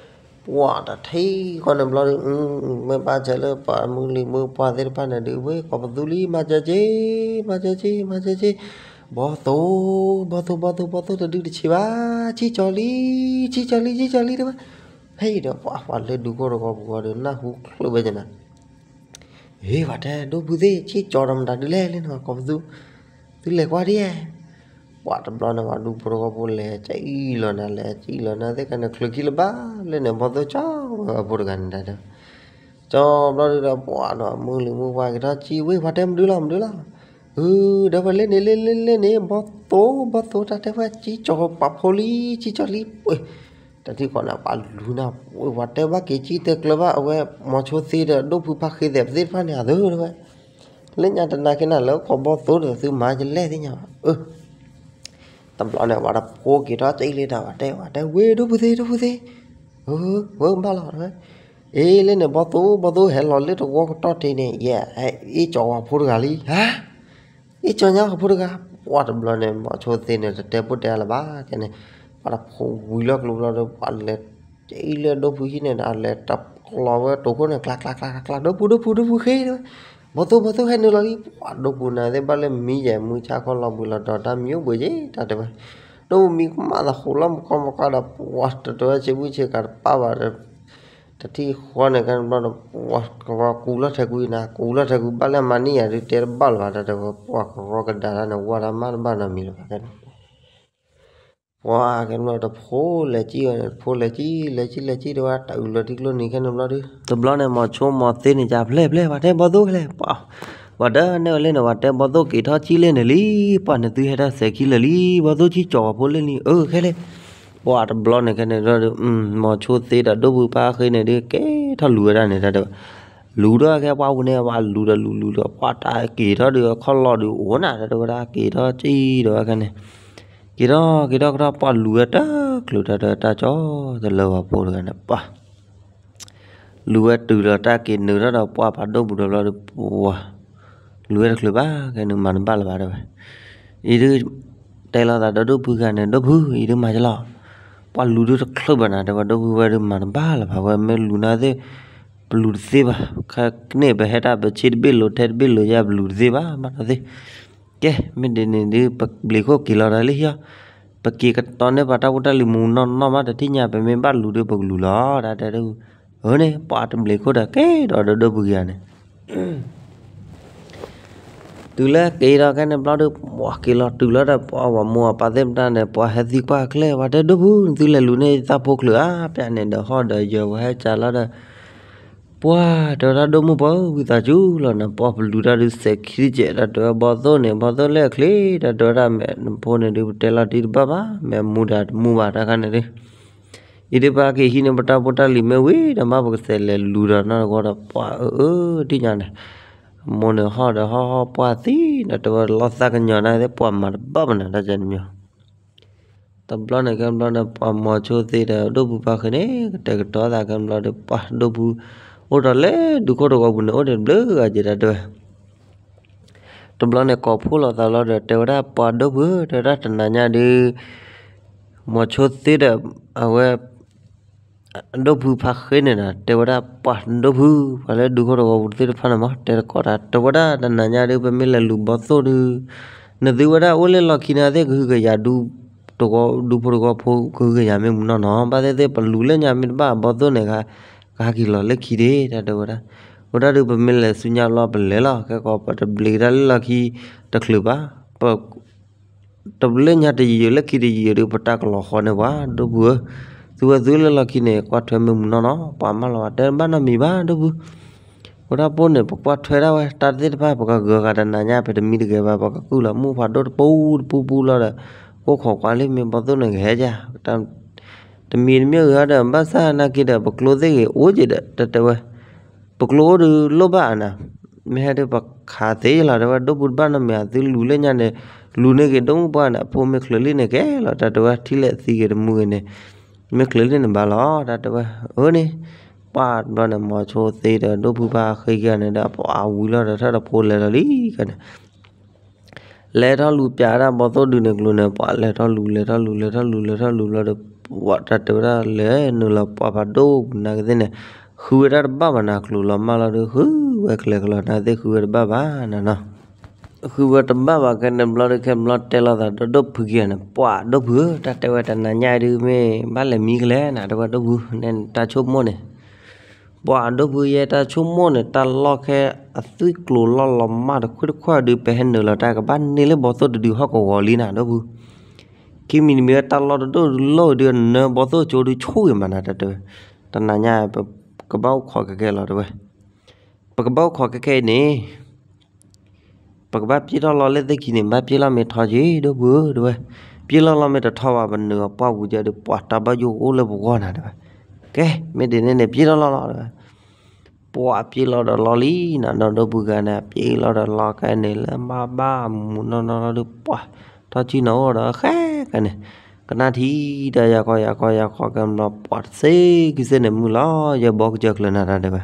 ပှၤတထံၣ်ဃီန့ၣ်ဘျီဒီး မ့ၢ်ဘၣ်ဆၣ်လၢပှၤမုၢ်လံၤမိၢ်ပှၢ်သ့ၣ်တဖၣ်န့ၣ်ဒုး ဝဲကိးပသူလံ မၤစၢၤက့ၤ မၤစၢၤက့ၤ မၤစၢၤက့ၤ ဘီသိၣ် ဘီသိၣ် ဘီသိၣ် ဘီသိၣ်တဒုတဆံးဘၣ် ဆံၣ်ကၠီၤလံ ဆံၣ်ကၠီၤလံ ဆံၣ်ကၠီၤလံ တဲဝဲ, ဖဲအံၤဒီးပှၤပှၤလၢဒူဖိတဝီပူၤဒီး နၢ်ဟူချုးဝဲကနၤ ဟ့ ပှၤတဲ ဒိၣ်ဖုသ့ၣ် ဆံၣ်ကၠီၤဒီးမတၤဒုးလဲၣ်လၢနကိးပသူ, သုလဲၤကွၢ်ဒ်, ပှၤတဘျီန့ၣ် ပှၤဒူဖိတဝီဖိလဲၤ ကၠံၣ်လီၤနၤ လဲၤကၠံၣ်လီၤနၤ သ့ၣ်ကန့ၣ် ချုးခံလၢၤဘၣ်လၢန့ၣ် ဘီသိၣ်ကၠီဝဲအဖိတဂၤန့ၣ် တၢ်တဲ ကၠီဘျီဒုဒီး ပှၤဒီးမုၢ်လံၤမိၢ်ပှၢ်က့ၤထီၣ်ကၠံၣ်ဝဲ ပှၤတဲမဒုလီၤ မဒုလီၤ, အၢ ဒီးဝဲလဲၣ်န့ၣ် လဲၣ်လဲၣ်လဲၣ်န့ၣ် ဘီၣ်သိၣ် ဘီၣ်သိၣ် တၢ်တဲဝဲ ကံကၠီၤပာ်ဖိလံ ကံကၠီၤလံ ပှ့ၤ တၢ်ထံၣ်ဃီန့ၣ် ပှၤလူၤနၤ ပှ့ၤ ပှၤတဲဘၣ်က့ၤကံတဲကျၢၤဘၣ် အဝဲ မိၤဆိသ့ဒီး ဒိၣ်ဖုဖါဃ့သဲးသ့ၣ်တဖၣ်န့ၣ် အသၢတဲဝဲ လၢညါတနာ်က့ၤနၤလၢခီဘီၣ်သိၣ်ဒီး သုမၤယလဲၣ်သ့ၣ်ညါဘၣ် အၢ တဘျီန့ၣ် ပှၤတဖိက့ၤထီၣ်ကံလံဒီး ပှၤတဲ ပှၤတဲ ဝ့ၢ်ဒိၣ်ဖုသ့ ဒိၣ်ဖုသ့ ဝ့ၢ်ဘၣ်လီၤတဲဝဲ အ့ လၢန့ၣ် ဘီၣ်သိၣ် ဘီၣ်သိၣ် ဟဲလီၤလၢတဝီကတီၢ်ထံးန့ၣ် ယဲ အ့ ကၠီၤဝဲဖိတဂၤလံ ဟါ အ့ ကၠီၤညါဝဲဖိတဂၤ ပှၤတဘျီန့ၣ် မိၤဆိသ့န့ၣ် တတဲပိၢ်တဲလၢၤဘၣ် ကဲန့ၣ် ပှၤတဖိဝံၤလီၤကျိၤဘျီဒီး ပှၤလဲၤကံလၢဒိၣ်ဖုဟံၣ်န့ၣ်ဒီး လဲၤတကျီၤဝဲတိာ်ခိၣ်န့ၣ် ကျါ ကျါ ကျါ ကျါ ဒိၣ်ဖု ဒိၣ်ဖု ဒိၣ်ဖုဃ့တဲဝဲ ဘီၣ်သိၣ် ဘီၣ်သိၣ် ဟဲနုာ်လီၤလံ ပှၤဒိၣ်ဖုန့ၣ်သ့ၣ်ဘၣ်လၢမံယဲၢ်မုၢ်ဆါခီလီၤဘှံးလီၤဒီး တၢ်မံအိၣ်ဘှံးက့ၤ တၢ်တဲဝဲ ဒိၣ်ဖုမံကမၣ်သးဃိးလီၤမကီမကီဒီး ပှၤတတဲဝဲဆ့ဘုၣ်ဆ့ကၤတပၣ်ဘၣ်ဒီး တထံၣ်ဃီန့ၣ် ကဲန့ၣ်ဘျီဒီး ပှၤကရီကူလီၤထဲကွံာ်နၤ ကူလီၤထဲကွံာ် ဘၣ်လၢအမၤန့ၢ်ယၤဒုး တဲတဘၣ်လၢၤဘၣ် တၢ်တဲဝဲ ပှၤကရီကဒါတၢ်န့ၣ် ဝါတၢ်မၤတဘၣ်နီတမံၤလၢၤဘၣ် ကဲန့ၣ် ပှၤကဲန့ၣ်ဘျီ တဖိလဲၤကံဝဲန့ၣ် တဖိလဲၤကံ လဲၤကံ လဲၤကံ တဲဝဲ တၢ်အုးလီၤထံကျိနံၤ ကဲန့ၣ်ဘျီဒီး တဘျီန့ၣ် မိၤဆိမိၤသ့န့ၣ် ကဖျဲၣ်ဖျဲၣ် ပှၤတဲ ဘီၣ်သိၣ်ခဲလဲၣ် ပှၤ ပှၤဒီးနဲၣ်ဝဲလၢန့ၣ် ပှၤတဲ ဘီၣ်သိၣ်က့ၤထီၣ်ကံလၢန့ၣ်လံ ပှၤန့ၣ်သုဟဲတၢ်စဲးခံလၢာ်လံ ဘီၣ်သိၣ်ကံကၠီၤပာ်ဖိလၢလံ အၢ ခဲလဲၣ် ပှၤတဘျီန့ၣ် ကဲန့ၣ်ဒီး မိၤဆိသ့ဒီး ဒိၣ်ဖုဖါဃ့န့ၣ်ဒုး ကဲထီၣ်လူၤဝဲဒၣ်န့ၣ် တၢ်တဲဝဲ လူၤဒီးကဲပှၤဝူၤန့ၣ် ပှၤလူၤဒီးလူၤလူၤဒီး ပှၤတၢ်က့ၤထီၣ်ဒီး ခီၣ်လီၢ်ဒီးအိၣ်နၤ တၢ်တဲဝဲဒၣ် က့ၤထီၣ်ကံဒီးဝဲခဲန့ၣ် က့ၤထီၣ်က့ၤထီၣ်ကထီၣ် ပှၤလူၤဝဲတၢ်ချုး တၢ်တဲဝဲ တၢ်ကၠီၤတလၢဝဲဖိတဂၤန့ၣ် ပှၤ လူၤဝဲတုၤလီၤတၢ်က့ၤနုာ်ထီၣ်ဒီး ပှၤဖးဒိၣ်ပူၤဒီးဘျီဒီး ပှၤ လူၤဝဲတချုးဘၣ် ကဲနုာ်မၤတဘၣ်လၢၤဘၣ် တဲဝဲ အံၤဒုး တဲလိာ်သးဒီးဒိၣ်ဖုဂၤန့ၣ် ဒိၣ်ဖု အံၤဒုးမၤယလီၤ ပှၤလူၤဒုးတချုးဘၣ်နၤ တဲဝဲ ဒိၣ်ဖုဝဲဒုးမၤတဘၣ်လၢၤဘၣ် ဝဲမ့ၢ်လူၤနၤသ့ၣ် ပလူၤတသ့ဘၣ် ခဲကနံၣ်ပဟဲတၢ်ပဆ့တဘ့ၣ်လိၤ ထဲတဘ့ၣ်လိၤယါ ပလူၤတသ့ဘၣ် မၤနီၢ်သ့ၣ် ကဲ မ့ၢ်ဒ်န့ၣ်ဒုး ပဘျံးခိၣ်က့ၤလီၤဒီးလံဟီ ပက့ၤကတီၤန့ၢ်ပှၤတၢ်ဖိတၢ်လံၤမူနီၢ်နီၢ်မး တထံၣ်ညါ ပမ့ၢ်ဘၣ်လူၤဒုး ပကလူၤလီၤ တၢ်တဲဒုး အၢန့ၣ် ပှၤတဘျံးခိၣ်ဒီးက့ၤဒီးဒီးဒိၣ်ဖုဂၤန့ၣ် တုၤလၢက့ၤဒီးခဲန့ၣ်ဘျီဒုး ပှၤက့ၤလီၤတုၤလီၤဒီး ပှၤဝၤမိၢ်အပၢ်သ့ၣ်မတၤန့ၣ် ပှၤဟဲသံကွၢ်ချဲ ပှၤတဲဒိၣ်ဖု နသုလဲၤလူၤန့ၢ်ယသးဖိချုးဧါ ပျၢ်န့ၣ်ဒီးဟီၣ်ဒီးယၢၤ ပှၤဟဲကၢ်လီၤဒီး ပှၤတဲဝဲဒၣ်ဒိၣ်မုၢ်ပှၢ်ဧၢ ဝံသးစူၤလီၤနၤ ပှၤပလူၤတၢ်ဒုးစဲးခံတကဲး တၢ်တဲဝဲဘီၣ်သိၣ်န့ၣ် ဘီၣ်သိၣ်လၢအချ့ တၢ်တဲဝဲဒၣ် မ့ၢ်နဖိန့ၣ်ဒုး ပတဲလီၤတံၢ်တဘၣ်ဘၣ် မ့ၢ်အမူဒၣ်တမူဘၣ်တၢ်ခါန့ၣ်ဒုး အံၤဒုးပက့ၤဟံးန့ၢ်ပတၢ်ဖိတၢ်လံၤမ့ၢ်ဝံၤဒီးမး ပကစဲးလဲၤလူၤဒီးနီၢ်တဂီၤဒီး ပှၤအၢအၢ ဒ်ညါန့ၣ် မိၢ်န့ၣ်ဟီၣ်ဒီးဟီၣ်ဟီၣ်ပှၢ်သံဒီး တဲဝဲလီၤသးကညီၤန့ၣ်သ့ၣ် ပှၤမၤတဘၣ်ဘၣ်နၤ တၢ်ကဲန့ၣ်မ့ၢ် တဘျီန့ၣ် ခဲဘျီန့ၣ် ပှၤမိၤဆိသ့ဒီး ဒိၣ်ဖုဖါဃ့န့ၣ် ကတဲာ်ကတီၤသး ခဲဘျီဒီး ပှၤဒိၣ်ဖု အိၣ်ဒီးလၢဒူခိၣ်တဝီပူၤန့ၣ် အိၣ်ဒီးဘျုးဂၤက့ၤတၢ်တဲဝဲ တဘျီန့ၣ် ကိးဖှိၣ်လိာ်သးလီၤဒီး တဲဝဲဒၣ်ပှၤဒိၣ်ဖုဧၢ တဲဝဲဒၣ်တနၤညါဒုး မိၤဆိသ့ဒီး အဝဲ ဒိၣ်ဖုဖါဃ့န့ၣ်ဒီး တဲဝဲဒၣ် ပှၤဒိၣ်ဖု ပှၤလၢဒူခိၣ်တဝီပူၤသ့ၣ်တဖၣ်န့ၣ်မး တဲတကိးတၢ် တဲဝဲဒၣ်တနၤညါဒုး ပမ့ၢ်လဲၤလူၤဘီၣ်သိၣ်ဒုး နသုဝဲဒၣ်အိၣ်လၢလီၢ်ခံန့ၣ်သ့ၣ် ကဟုကယာ်ဒူ တဝီ ဒူဖိတဝီဖိ ကဟုကယာ်မ့ၢ်မူနီၢ်နီၢ် ဘၣ်သ့ၣ်သ့ၣ် ပလူၤလၢညါမ့ၢ်တဘၣ် ဘီၣ်သိၣ်န့ၣ် ကဟးက့ၤလီၤလၢခံဒ့ တၢ်တဲဝဲဒၣ် ဝဲဒၣ်ဒုး ပမ့ၢ်လဲၤဆူညါလီၤ ပလဲၤလီၤ ခဲကီး ပတဘျံးတၢ်လၢလီၢ်ခံတချုးဘၣ် ပ တဘျီညါတယံာ်လၢခံတယံာ်ဒုး ပတၢ်ကလီၤဃီန့ၣ်ပှၤ ဒိၣ်ဖုဧၢ, သုဝဲသုလၢလီၢ်ခံန့ၣ် ကွၢ်ထွဲမ့ၢ်မူနီၢ်နီၢ် ပှၤမၢလီၤ ပှၤတဲဘၣ်နီတမံၤဘၣ် ဒိၣ်ဖု, ဝဲဒၣ်ပအိၣ်န့ၣ် ပကွၢ်ထွဲဒၣ်ဝဲ တၢ်သ့ၣ်တဖၣ် ပကဂၢၤဂၤတနၤညါ ပတမံတဂဲၤဘၣ် ပကကုၢ်လီၤမူဖးဒိၣ်တပူၤတပူၤပူၤလီၤဒီး အိၣ်ခိးကွၢ်လံ မ့ၢ်ဘီၣ်သိၣ်န့ၣ်ကဟဲကၢ် တမံၤတမံၤဂ့ၤဒီး ဘၣ်ဆၣ်နာ်က့ဒီး ပကျိသ့ၣ်ဂ့ၤ အိၣ်က့ၤဒီး တတဲဝဲ ပကျိအိၣ်ဒုးလိၣ်ဘၣ်အနၤ, မ့ၢ်ဟဲဒုးပခးသ့လီၤ တဲဝဲ ဒိၣ်ပူၤတဘၣ်နီတမံၤ သုလူၤလၢညါန့ၣ် လူၤန့ၢ်က့ၤဒိၣ်မုၢ်ပှၢ်န့ၣ် အဖိမ့ၢ်ချုးလံန့ၣ်ကဲလီၤ တၢ်တဲဝဲ ထံၣ်လဲၣ်သံက့ၤတမူဂ့ၤန့ၣ် မ့ၢ်ချုးလံန့ၣ်ဘၣ်လီၤ တၢ်တဲဝဲ အၢန့ၣ် ပှၤတဘျီန့ၣ် မိၤဆိသ့ဒီး ဒိၣ်ပူၤပှၢ်ဃ့က့ၤန့ၣ်ဒီး ပှၤဝံၤလီၤဒီး ထၢၣ်ဒီးဖိလဲၤလီၤလံကန့ၣ် လဲၤထီၣ်လူၤပၠးဒၣ်ဘီၣ်သိၣ်ဒုးန့ၣ်ကျိၤန့ၣ် ပှၤလဲၤထီၣ်လူၤ လဲၤထီၣ်လူၤ လဲၤထီၣ်လူၤ လဲၤထီၣ်လူၤဘျီဒီး ပှၤတၢ်တဲဝဲဒၣ်လဲၤနုာ်လီၤပှၤဖးဒိၣ်ပူၤနာ်က့သ့ၣ်န့ၣ် ဃုဝဲဒၣ်တဘၣ်ဘၣ်နၤ ကျိၤလီၤမၢ်လီၤဒုး ဃုဝဲကျဲၤကလီၤနာ်က့သ့ၣ် ဃုဝဲတဘၣ်ဘၣ်နၤနီၤ ဃုဝဲတဘၣ်ဘၣ် ခဲန့ၣ်ဘျီဒုး ခဲဘျီတဲလိာ်သးဒီးဒိၣ်ဖုက့ၤန့ၣ် ပှၤဒိၣ်ဖုဧၢ တၢ်တဲဝဲတနၤညါဒုး မ့ၢ်ဘၣ်လဲၤမံကလဲၣ်နၤ တဲဝဲဒိၣ်ဖု နဲတၢ်ဆိကမိၣ်န့ၣ် ပှၤဒိၣ်ဖုယဲတၢ်ဆိကမိၣ်န့ၣ် တၢ်လီၢ်ခဲအသွံၣ်ကျိၤလီၢ်လီၤမၢ်တခွ့ၣ်တခွ့ၣ်ဒုး ပဟဲနုာ်လီၤတၢ်ကဘၣ်န့ၢ်လၢဘီၣ်သိၣ်တဒုဟီၣ်ကဝီၤလံနၤ ဒိၣ်ဖု ခံမံၤတမံၤဝဲတၢ်လီၢ်တဒိၣ်လီၢ်ဒုး နၢဘီၣ်သိၣ်ကၠိဒုးဆိၣ်ဂ့ၤမးနၤ တၢ်တဲဝဲ တနၤညါ ပကဘၣ်အိၣ်ခိးခဲခဲလီၤ တဲဝဲ ပကဘၣ်အိၣ်ခိးခဲခဲအံၤန့ၣ် ပကဘၣ်ပျ့ၢ်ထီၣ်လီၤလၢသ့ၣ်ခံန့ၣ် ဘၣ်ပျ့ၢ်လီၤမ့ၢ်ထီက့ၤ ဒီပုၢ်ဧၢ တဲဝဲ, ပျ့ၢ်လီၤလီၤမ့ၢ်တထီဘၣ် ပနုာ်အပှၢ်ပူၤကဒီး ပှၤတၢ်ဘၣ်ယိၣ်အိၣ်လၢပဂီၢ်နၤ တဲဝဲ, ကဲ မ့ၢ်ဒ်န့ၣ်န့ၣ် ပျ့ၢ်ထီၣ်လီၤလီၤ တဲဝဲ, ပှၤပျ့ၢ်လီၤဒီးလီၤလံနၤ ဒီးဒီပုၢ်ဂၤန့ၣ် ပျ့ၢ်လီၤဒီးလီၤကဲန့ၣ် လၢဘၣ်ဘၣ်မူနီၢ်နီၢ်လီၤဒီး ပှၤထီၣ်ဆံၣ်နီၤအိၣ်ဒီးဃဲကဲန့ၣ်, ကနၣ်ထံၣ်တၢ်ယၤခီယၤခီယၤခီကဲဘျီ ပှၤတသ့ကသ့ၣ်န့ၣ် မုၢ်လီၤယဲၢ်ဘီကစၢၢ်ချၢနၤတၢ်တဲဝဲ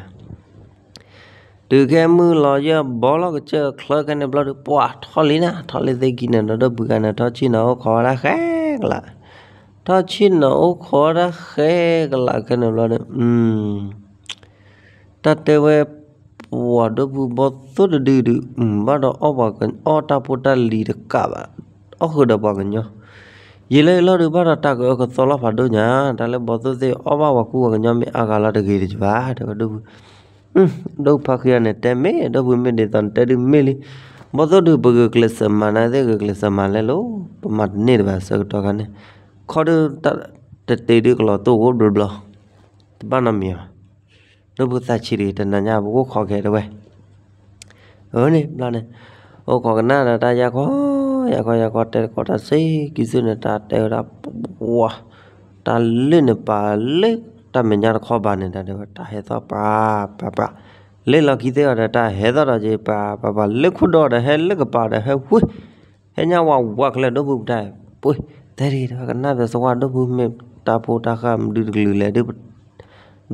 တုၤခဲမုၢ်လီၤယဲၢ်ဘီလီၤကစၢၢ်ချၢခဲန့ၣ်ဘျီဒီး ပှၤထီၣ်လံနၤ ထီၣ်လံသ့ၣ်ခံန့ၣ် ဒီးဒီပုၢ်ဂၤန့ၣ် ထီၣ်ဆံၣ်နီၤအိၣ်ခိးဝဲဒၣ်ဃဲကလး, ထီၣ်ဆံၣ်နီၤအိၣ်ခိးဝဲဒၣ်ဃဲကလးခဲန့ၣ်ဘျီဒီး တၢ်တဲဝဲ ပှၤဒီပုၢ်ဘီၣ်သိၣ်တဒုဒုး ဘၣ်ဒီးအီၣ်ပှၤက အီၣ်တၢ်ဖိတၢ်လံၤတကးဘၣ်, အီၣ်ဃုာ်ဒီးပှၤကညီ, ယံာ်လၢယလီၢ်ဒုးဘၣ်ဒီးတၢ်ကအၢကသီလီၤဖးဒိၣ်ညါ, တၢ်လၢဘီၣ်သိၣ်သ့ၣ်အီၣ်ဘၣ်ပှၤကူပှၤကညီမ့ၢ်အါဂၤလီၤတဂ့ၤတကဘၣ် တဲဝဲဒီပုၢ် ဒီပုၢ်ဖါဃံအီၤန့ၣ် တဲမ့ၢ် ဒီပုၢ်မ့ၢ်ဒ်သိးနတဲဒုးမ့ၢ်လံ, ဘီၣ်သိၣ်ဒုးပဂုာ်ကျဲးစၢးမၤနၤသ့ၣ်ဂုာ်ကျဲးစၢးမၤလဲၣ်လိၤ, ပမၤတန့ၢ်တဘၣ်ဆၢကတီၢ်ခါန့ၣ်, ခီဒုးတၢ်တတ့ၤဒုးကလီၤတိၢ်အိၣ်ဘျီဘျီ, တဘၣ်နီတမံၤဘၣ်, ဒီပုၢ်သးဆံးတဂ့ၤ တနၤညါပကအိၣ်ခိးက့ၤတဲဝဲ အန့ၣ်ဘျီန့ၣ်, အိၣ်ခိးကနၣ်ဒီးတၢ်ယါခီ, ယါခီယါခီတဲတခီတၢ်စ့ကံသုၣ်န့ၣ် တၢ်တဲဝဲဒၣ်ပှၤ, တၢ်လၢန့ၣ်ပာ်လၢတၢ်မဲာ်ညါတခီဘၣ်န့ၣ် တၢ်တဲဝဲ တၢ်ဟဲသီၣ်ပှၤ, ပှၤ, ပှၤ, လၢလီၢ်ခံသ့ၣ်အီၤဒီးတၢ်ဟဲသီၣ်ဒီးက့ၤပှၤ, ပှၤ, ပှၤ, လၢခိၣ်ဒီးဒီးဟဲလၢကပၤဒီးဟဲဝ့ၢ် ဟဲညါဝးဝးကလဲာ် ဒီပုၢ်ပတၢ်, ပှ့ၤ, တဲတဂ့ၤ တၢ်ကနၣ်ပသဝီ ဒီပုၢ်မ့ၢ်တၢ်ဖိတၢ်ဃာ်မနုၤတကလုာ်လဲၣ်ဒုး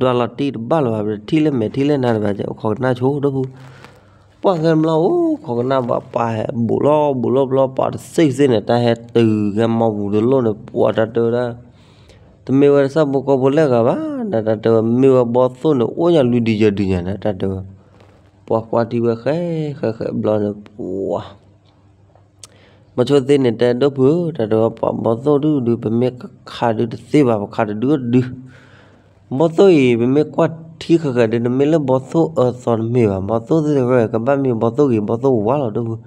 ဒွးလီၤတံၢ်တဘၣ်လၢၤဘၣ် ပတထံၣ်လၢမဲာ်ထံၣ်လၢနၤတဘၣ် အိၣ်ခိးကနၣ်ဆိ ဒီပုၢ်, ပှၤခဲဘျီအိၣ်ခိးကနၣ်ဘၣ် ပှၤဟဲဘူးလီၤဘူးလီၤဘျီ ပှၤတသ့ကသ့ၣ်န့ၣ် တၢ်ဟဲတုၤခဲမီပူၤတလိၣ်န့ၣ် ပှၤတၢ်တဲဝဲဒၣ် တမ့ၢ်ဝဲတၢ်ဆၣ်ဖိကီၢ်ဖိလၢအဂၤဘၣ် တၢ်တဲဝဲ မ့ၢ်ဝဲဘီၣ်သိၣ်န့ၣ် အိၣ်ညါလွံၢ်ဒုယဲၢ်ဒုညါန့ၣ် တၢ်တဲဝဲ, ပှၤကွၢ်ထံဝဲဃဲဃဲဃဲဘျီန့ၣ် ပှၤ မီၤဆိသ့န့ၣ် တဲဒီပုၢ်ဧၢ တၢ်တဲဝဲ ပှၤဘီၣ်သိၣ်ဒုဒု ပမ့ၢ်ကခးဒုတသ့ဘၣ် ပခးတဒုတဒု, ဘီၣ်သိၣ်အံၤ ပမ့ၢ်ကွၢ်ထံဃဲဃဲဒု တမ့ၢ်လၢဘီၣ်သိၣ်အၢသီတမ့ၢ်ဘၣ် ဘီၣ်သိၣ်သ့ၣ်တဖၣ် ကဘၣ်မ့ၢ်ဘီၣ်သိၣ်ဂ့ၤ ဘီၣ်သိၣ်ဝါလီၤ ဒီပုၢ်,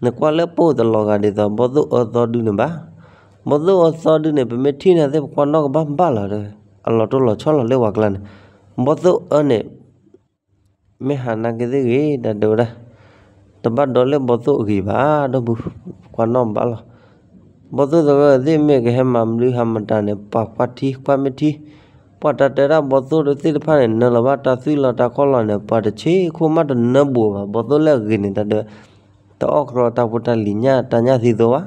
နကွၢ်လၢပအိၣ်တလီၤဂာ်ဒ်သိး ဘီၣ်သိၣ်အၢသီဒုန့ၣ်ဘၣ်, ဘီၣ်သိၣ်အၢသီဒုန့ၣ် ပမ့ၢ်ထံၣ်န့ၣ်သ့ၣ် ပကွၢ်နီၣ်ကဘၣ်ဘၣ်လီၤ အလီၤတိၢ်လီၤဆီလီၤလၢပှၤကျါန့ၣ်, ဘီၣ်သိၣ်အၢန့ၣ် မ့ၢ်ဟးနာ်က့သ့ၣ်ဂ့ၤ တၢ်တဲဝဲဒၣ်, တဘၣ်ဒီးလၢဘီၣ်သိၣ်အဂ့ၤဘၣ် ဒီပုၢ်, ကွၢ်နီၣ်ဘၣ်လီၤ, ဘီၣ်သိၣ်သဝဲသ့ၣ်မ့ၢ်ကဟဲမၤမနုၤဟးမတၤန့ၣ် ပှၤကွၢ်ထံကွၢ်မ့ၢ်ထံ, ပှၤတၢ်တဲဒၣ်ဘီၣ်သိၣ်သ့ၣ်တဖၣ်န့ၣ် နၢလီၤဘၣ်တၢ်သွံၣ်လီၤတၢ်ခီၣ်လီၤန့ၣ် ပှၤတဆံးခိၣ်မးတနၢဘူးဘၣ် ဘီၣ်သိၣ်လၢအဂ့ၤန့ၣ် တၢ်တဲဝဲ, တအီၣ်ကြီတၢ်ဖိတၢ်လံၤညၣ်တၢ်ညၣ်သံသိဘၣ်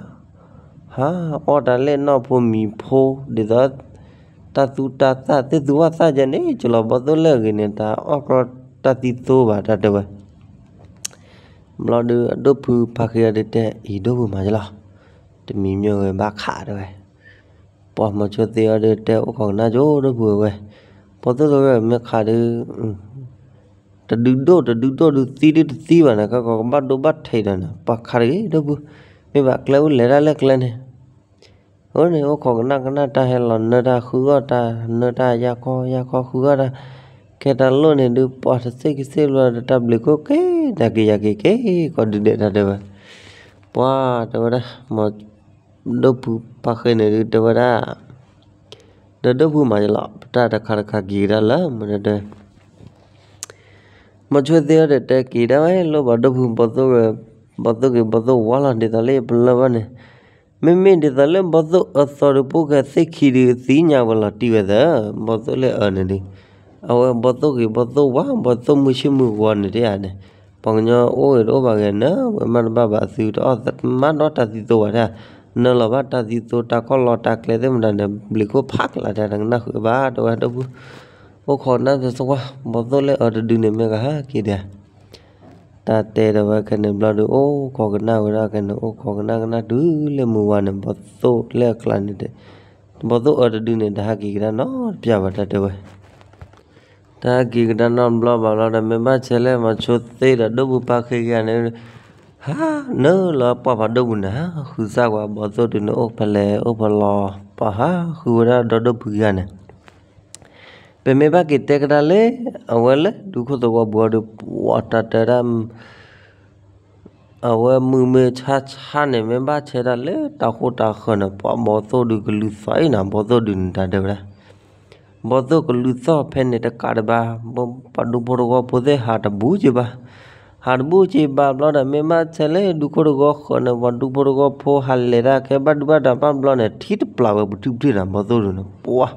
ဟးအီၣ်တၢ်လၢနီၢ်ဖိမံၤဖိ ဒ်သိး တၢ်သူတၢ်သၣ်သ့ၣ်သူဝၣ်သၣ်ယဲန့ၣ် ကလီၤဘီၣ်သိၣ်လၢအဂ့ၤန့ၣ် တအီၣ်ကြီတၢ်သံသိဘၣ် တၢ်တဲဝဲ, ဘျီဒီးအဒိၣ်ဖုဖါဃ့အီၤဒုးတဲ အံၤဒိၣ်ဖုမၤယလီၤ, တမံၤမ့ၢ်ဝဲဘၣ်ခးတဲဝဲ, ပှၤမီၤဆိသ့အီၤဒုးတဲ အိၣ်ခိးကနၣ်ကၠိဒိၣ်ဖုဝဲ, ဘီၣ်သိၣ်သဝဲမ့ၢ်ခးဒုး တဒုဒိၣ်တဒုဒိၣ်ဒုးသံဒုးတသံဘၣ်န့ၣ် ကကီကဘၣ်ဒိဘၣ်ထံးဒီးန့ၣ် ပှၤခးတဂ့ၤ ဒိၣ်ဖု, မ့ၢ်ဘၣ်ကျဲအိၣ်လဲၤတၢ်လၢကျဲန့ၣ်, အဃိန့ၣ် အိၣ်ခိးကနၣ်ကနၣ်တၢ်ဟဲလီၤနၢတၢ်ဃုအီၣ်တၢ် နၢတၢ်ယါခီယါခီဃုအီၣ်တၢ်, ခဲတၢ်လိၣ်န့ၣ်ဒုး ပှၤတသ့ကသ့ၣ်လီၤဒီးတၢ်ဘျုးခိၣ်က့ၤ တၢ်က့ၤယၤက့ၤက့ၤကီးဒုးဒဲးတၢ်တဲဝဲ, ပှၤတဲဝဲဒၣ် မ ဒိၣ်ဖုဖါဃ့န့ၣ်ဒုးတဲဝဲဒၣ် ဒီးဒိၣ်ဖုမၤယလီၤ ပတၢ်တခါတခါက့ၤကဒါလၢမနုၤတဲ မီၤဆိသ့အီၤဒီးတဲက့ၤဒၣ်ဝဲ လိၣ်ဘၣ်ဒိၣ်ဖုဘီၣ်သိၣ်ဂ့ၤ ဘီၣ်သိၣ်ဝါလီၤ ဒ်သိးလၢပလၢၢ်ဘၣ်န့ၣ်, မ့မ့ၢ်ဒ်သိးလၢဘီၣ်သိၣ်အၢသီဒုး ပိၢ်ကသ့ၣ်ခံဒုးသံညါဝဲလီၤတံၢ်ဝဲသၢ, ဘီၣ်သိၣ်လၢအၢန့ၣ်ဒုး, အဝဲဘီၣ်သိၣ်ဂ့ၤ ဘီၣ်သိၣ်ဝါ ဘီၣ်သိၣ်မုၢ်ဆ့ၣ်မုၢ်ဂီၤန့ၣ်တယၤန့ၣ်, ပှၤကညီအိၣ်ဂ့ၤတအိၣ်ဘၣ်ဂ့ၤန့ၣ်ဝဲမးတဘၣ်ဘၣ်သုတအီၣ်မးဒီးတၢ်သံသိဝဲဒၣ်, နၢလီၤဘၣ်တၢ်သံသိတၢ်ခီၣ်လီၤတၢ်ကျဲသ့ၣ်မတၤန့ၣ် ဘျုးခိၣ်ဖးကလာ်တၢ်တကနၣ်ဃုာ်ဘၣ် တဲဝဲဒိၣ်ဖု အိၣ်ခိးကနၣ်သဝဲ ဘီၣ်သိၣ်လၢအၢတဒုန့ၣ်မ့ၢ်ကဟဲက့ၤဒၣ်, တၢ်တဲဒီးဝဲခဲန့ၣ်ဘျီဒုး အိၣ်ခိးကနၣ်ဝဲဒၣ်ခဲန့ၣ် အိၣ်ခိးကနၣ်ကနၣ်တုၤလၢမုၢ်ဝါန့ၣ် ဘီၣ်သိၣ်လၢအကျါန့ၣ်, ဘီၣ်သိၣ်အၢတဒုန့ၣ် တဟဲက့ၤကဒါနီတပျၢ်ဘၣ် တၢ်တဲဝဲ တၢ်ဟဲက့ၤကဒါနီတဘျီဘၣ်လီၤဒီး မ့ၢ်ဘၣ်ဆဲးလၢမီၤဆိသ့ဒီးဒိၣ်ဖုဖါဃ့က့ၤန့ၣ်, ဟးနၢလီၤပှၢ်ဖးဒိၣ်ပူၤန့ၣ် ဟးဃုသၣ်ကွၢ်ဘီၣ်သိၣ်ဒုန့ၣ် အိၣ်ဖဲလဲၣ်အိၣ်ဖဲလဲၣ်, ပှၤဟးဃုဝဲဒၣ်ဒီးဒိၣ်ဖုက့ၤန့ၣ် ပမ့ၢ်ဘၣ်က့ၤတဲကဒါလၢ အဝဲလၢဒူခိၣ်သဝီပူၤအီၤဒီး ပှၤတၢ်တဲဒၣ် အဝဲမုၢ်မ့ၢ်ဆါဆါန့ၣ် မ့ၢ်ဘၣ်ဆဲးဒၣ်လၢတၢ်ဃိၣ်တၢ်ဃၢၤန့ၣ် ပှၤဘီၣ်သိၣ်ဒုးကလုၢ်သီၣ်အံၤနၤ ဘီၣ်သိၣ်ဒုးန့ၣ် တၢ်တဲဝဲဒၣ်, ဘီၣ်သိၣ်ကလုၢ်သီၣ်ဖဲန့ၣ်တကးတဘၣ်, ပှၤဒူဖိတဝီဖိသ့ၣ်ဟးတဘူးက့ၤဘၣ်, ဟးတဘူၣ်စ့ဘၣ်ဘျီဒီး မ့ၢ်ဘၣ်ဆဲးလၢဒူခိၣ်တဂီၤဃၢၤန့ၣ် ပှၤဒူဖိတဂီၤဖိဟးလဲၤတၢ်ခဲဘၣ်ဒုဘၣ်ဒါဘၣ်ဘျီန့ၣ် ထံၣ်တပျၢ်ဝဲပတုာ်ပတုာ်န့ၣ် ဘီသိၣ်ဒုန့ၣ် ပှၤ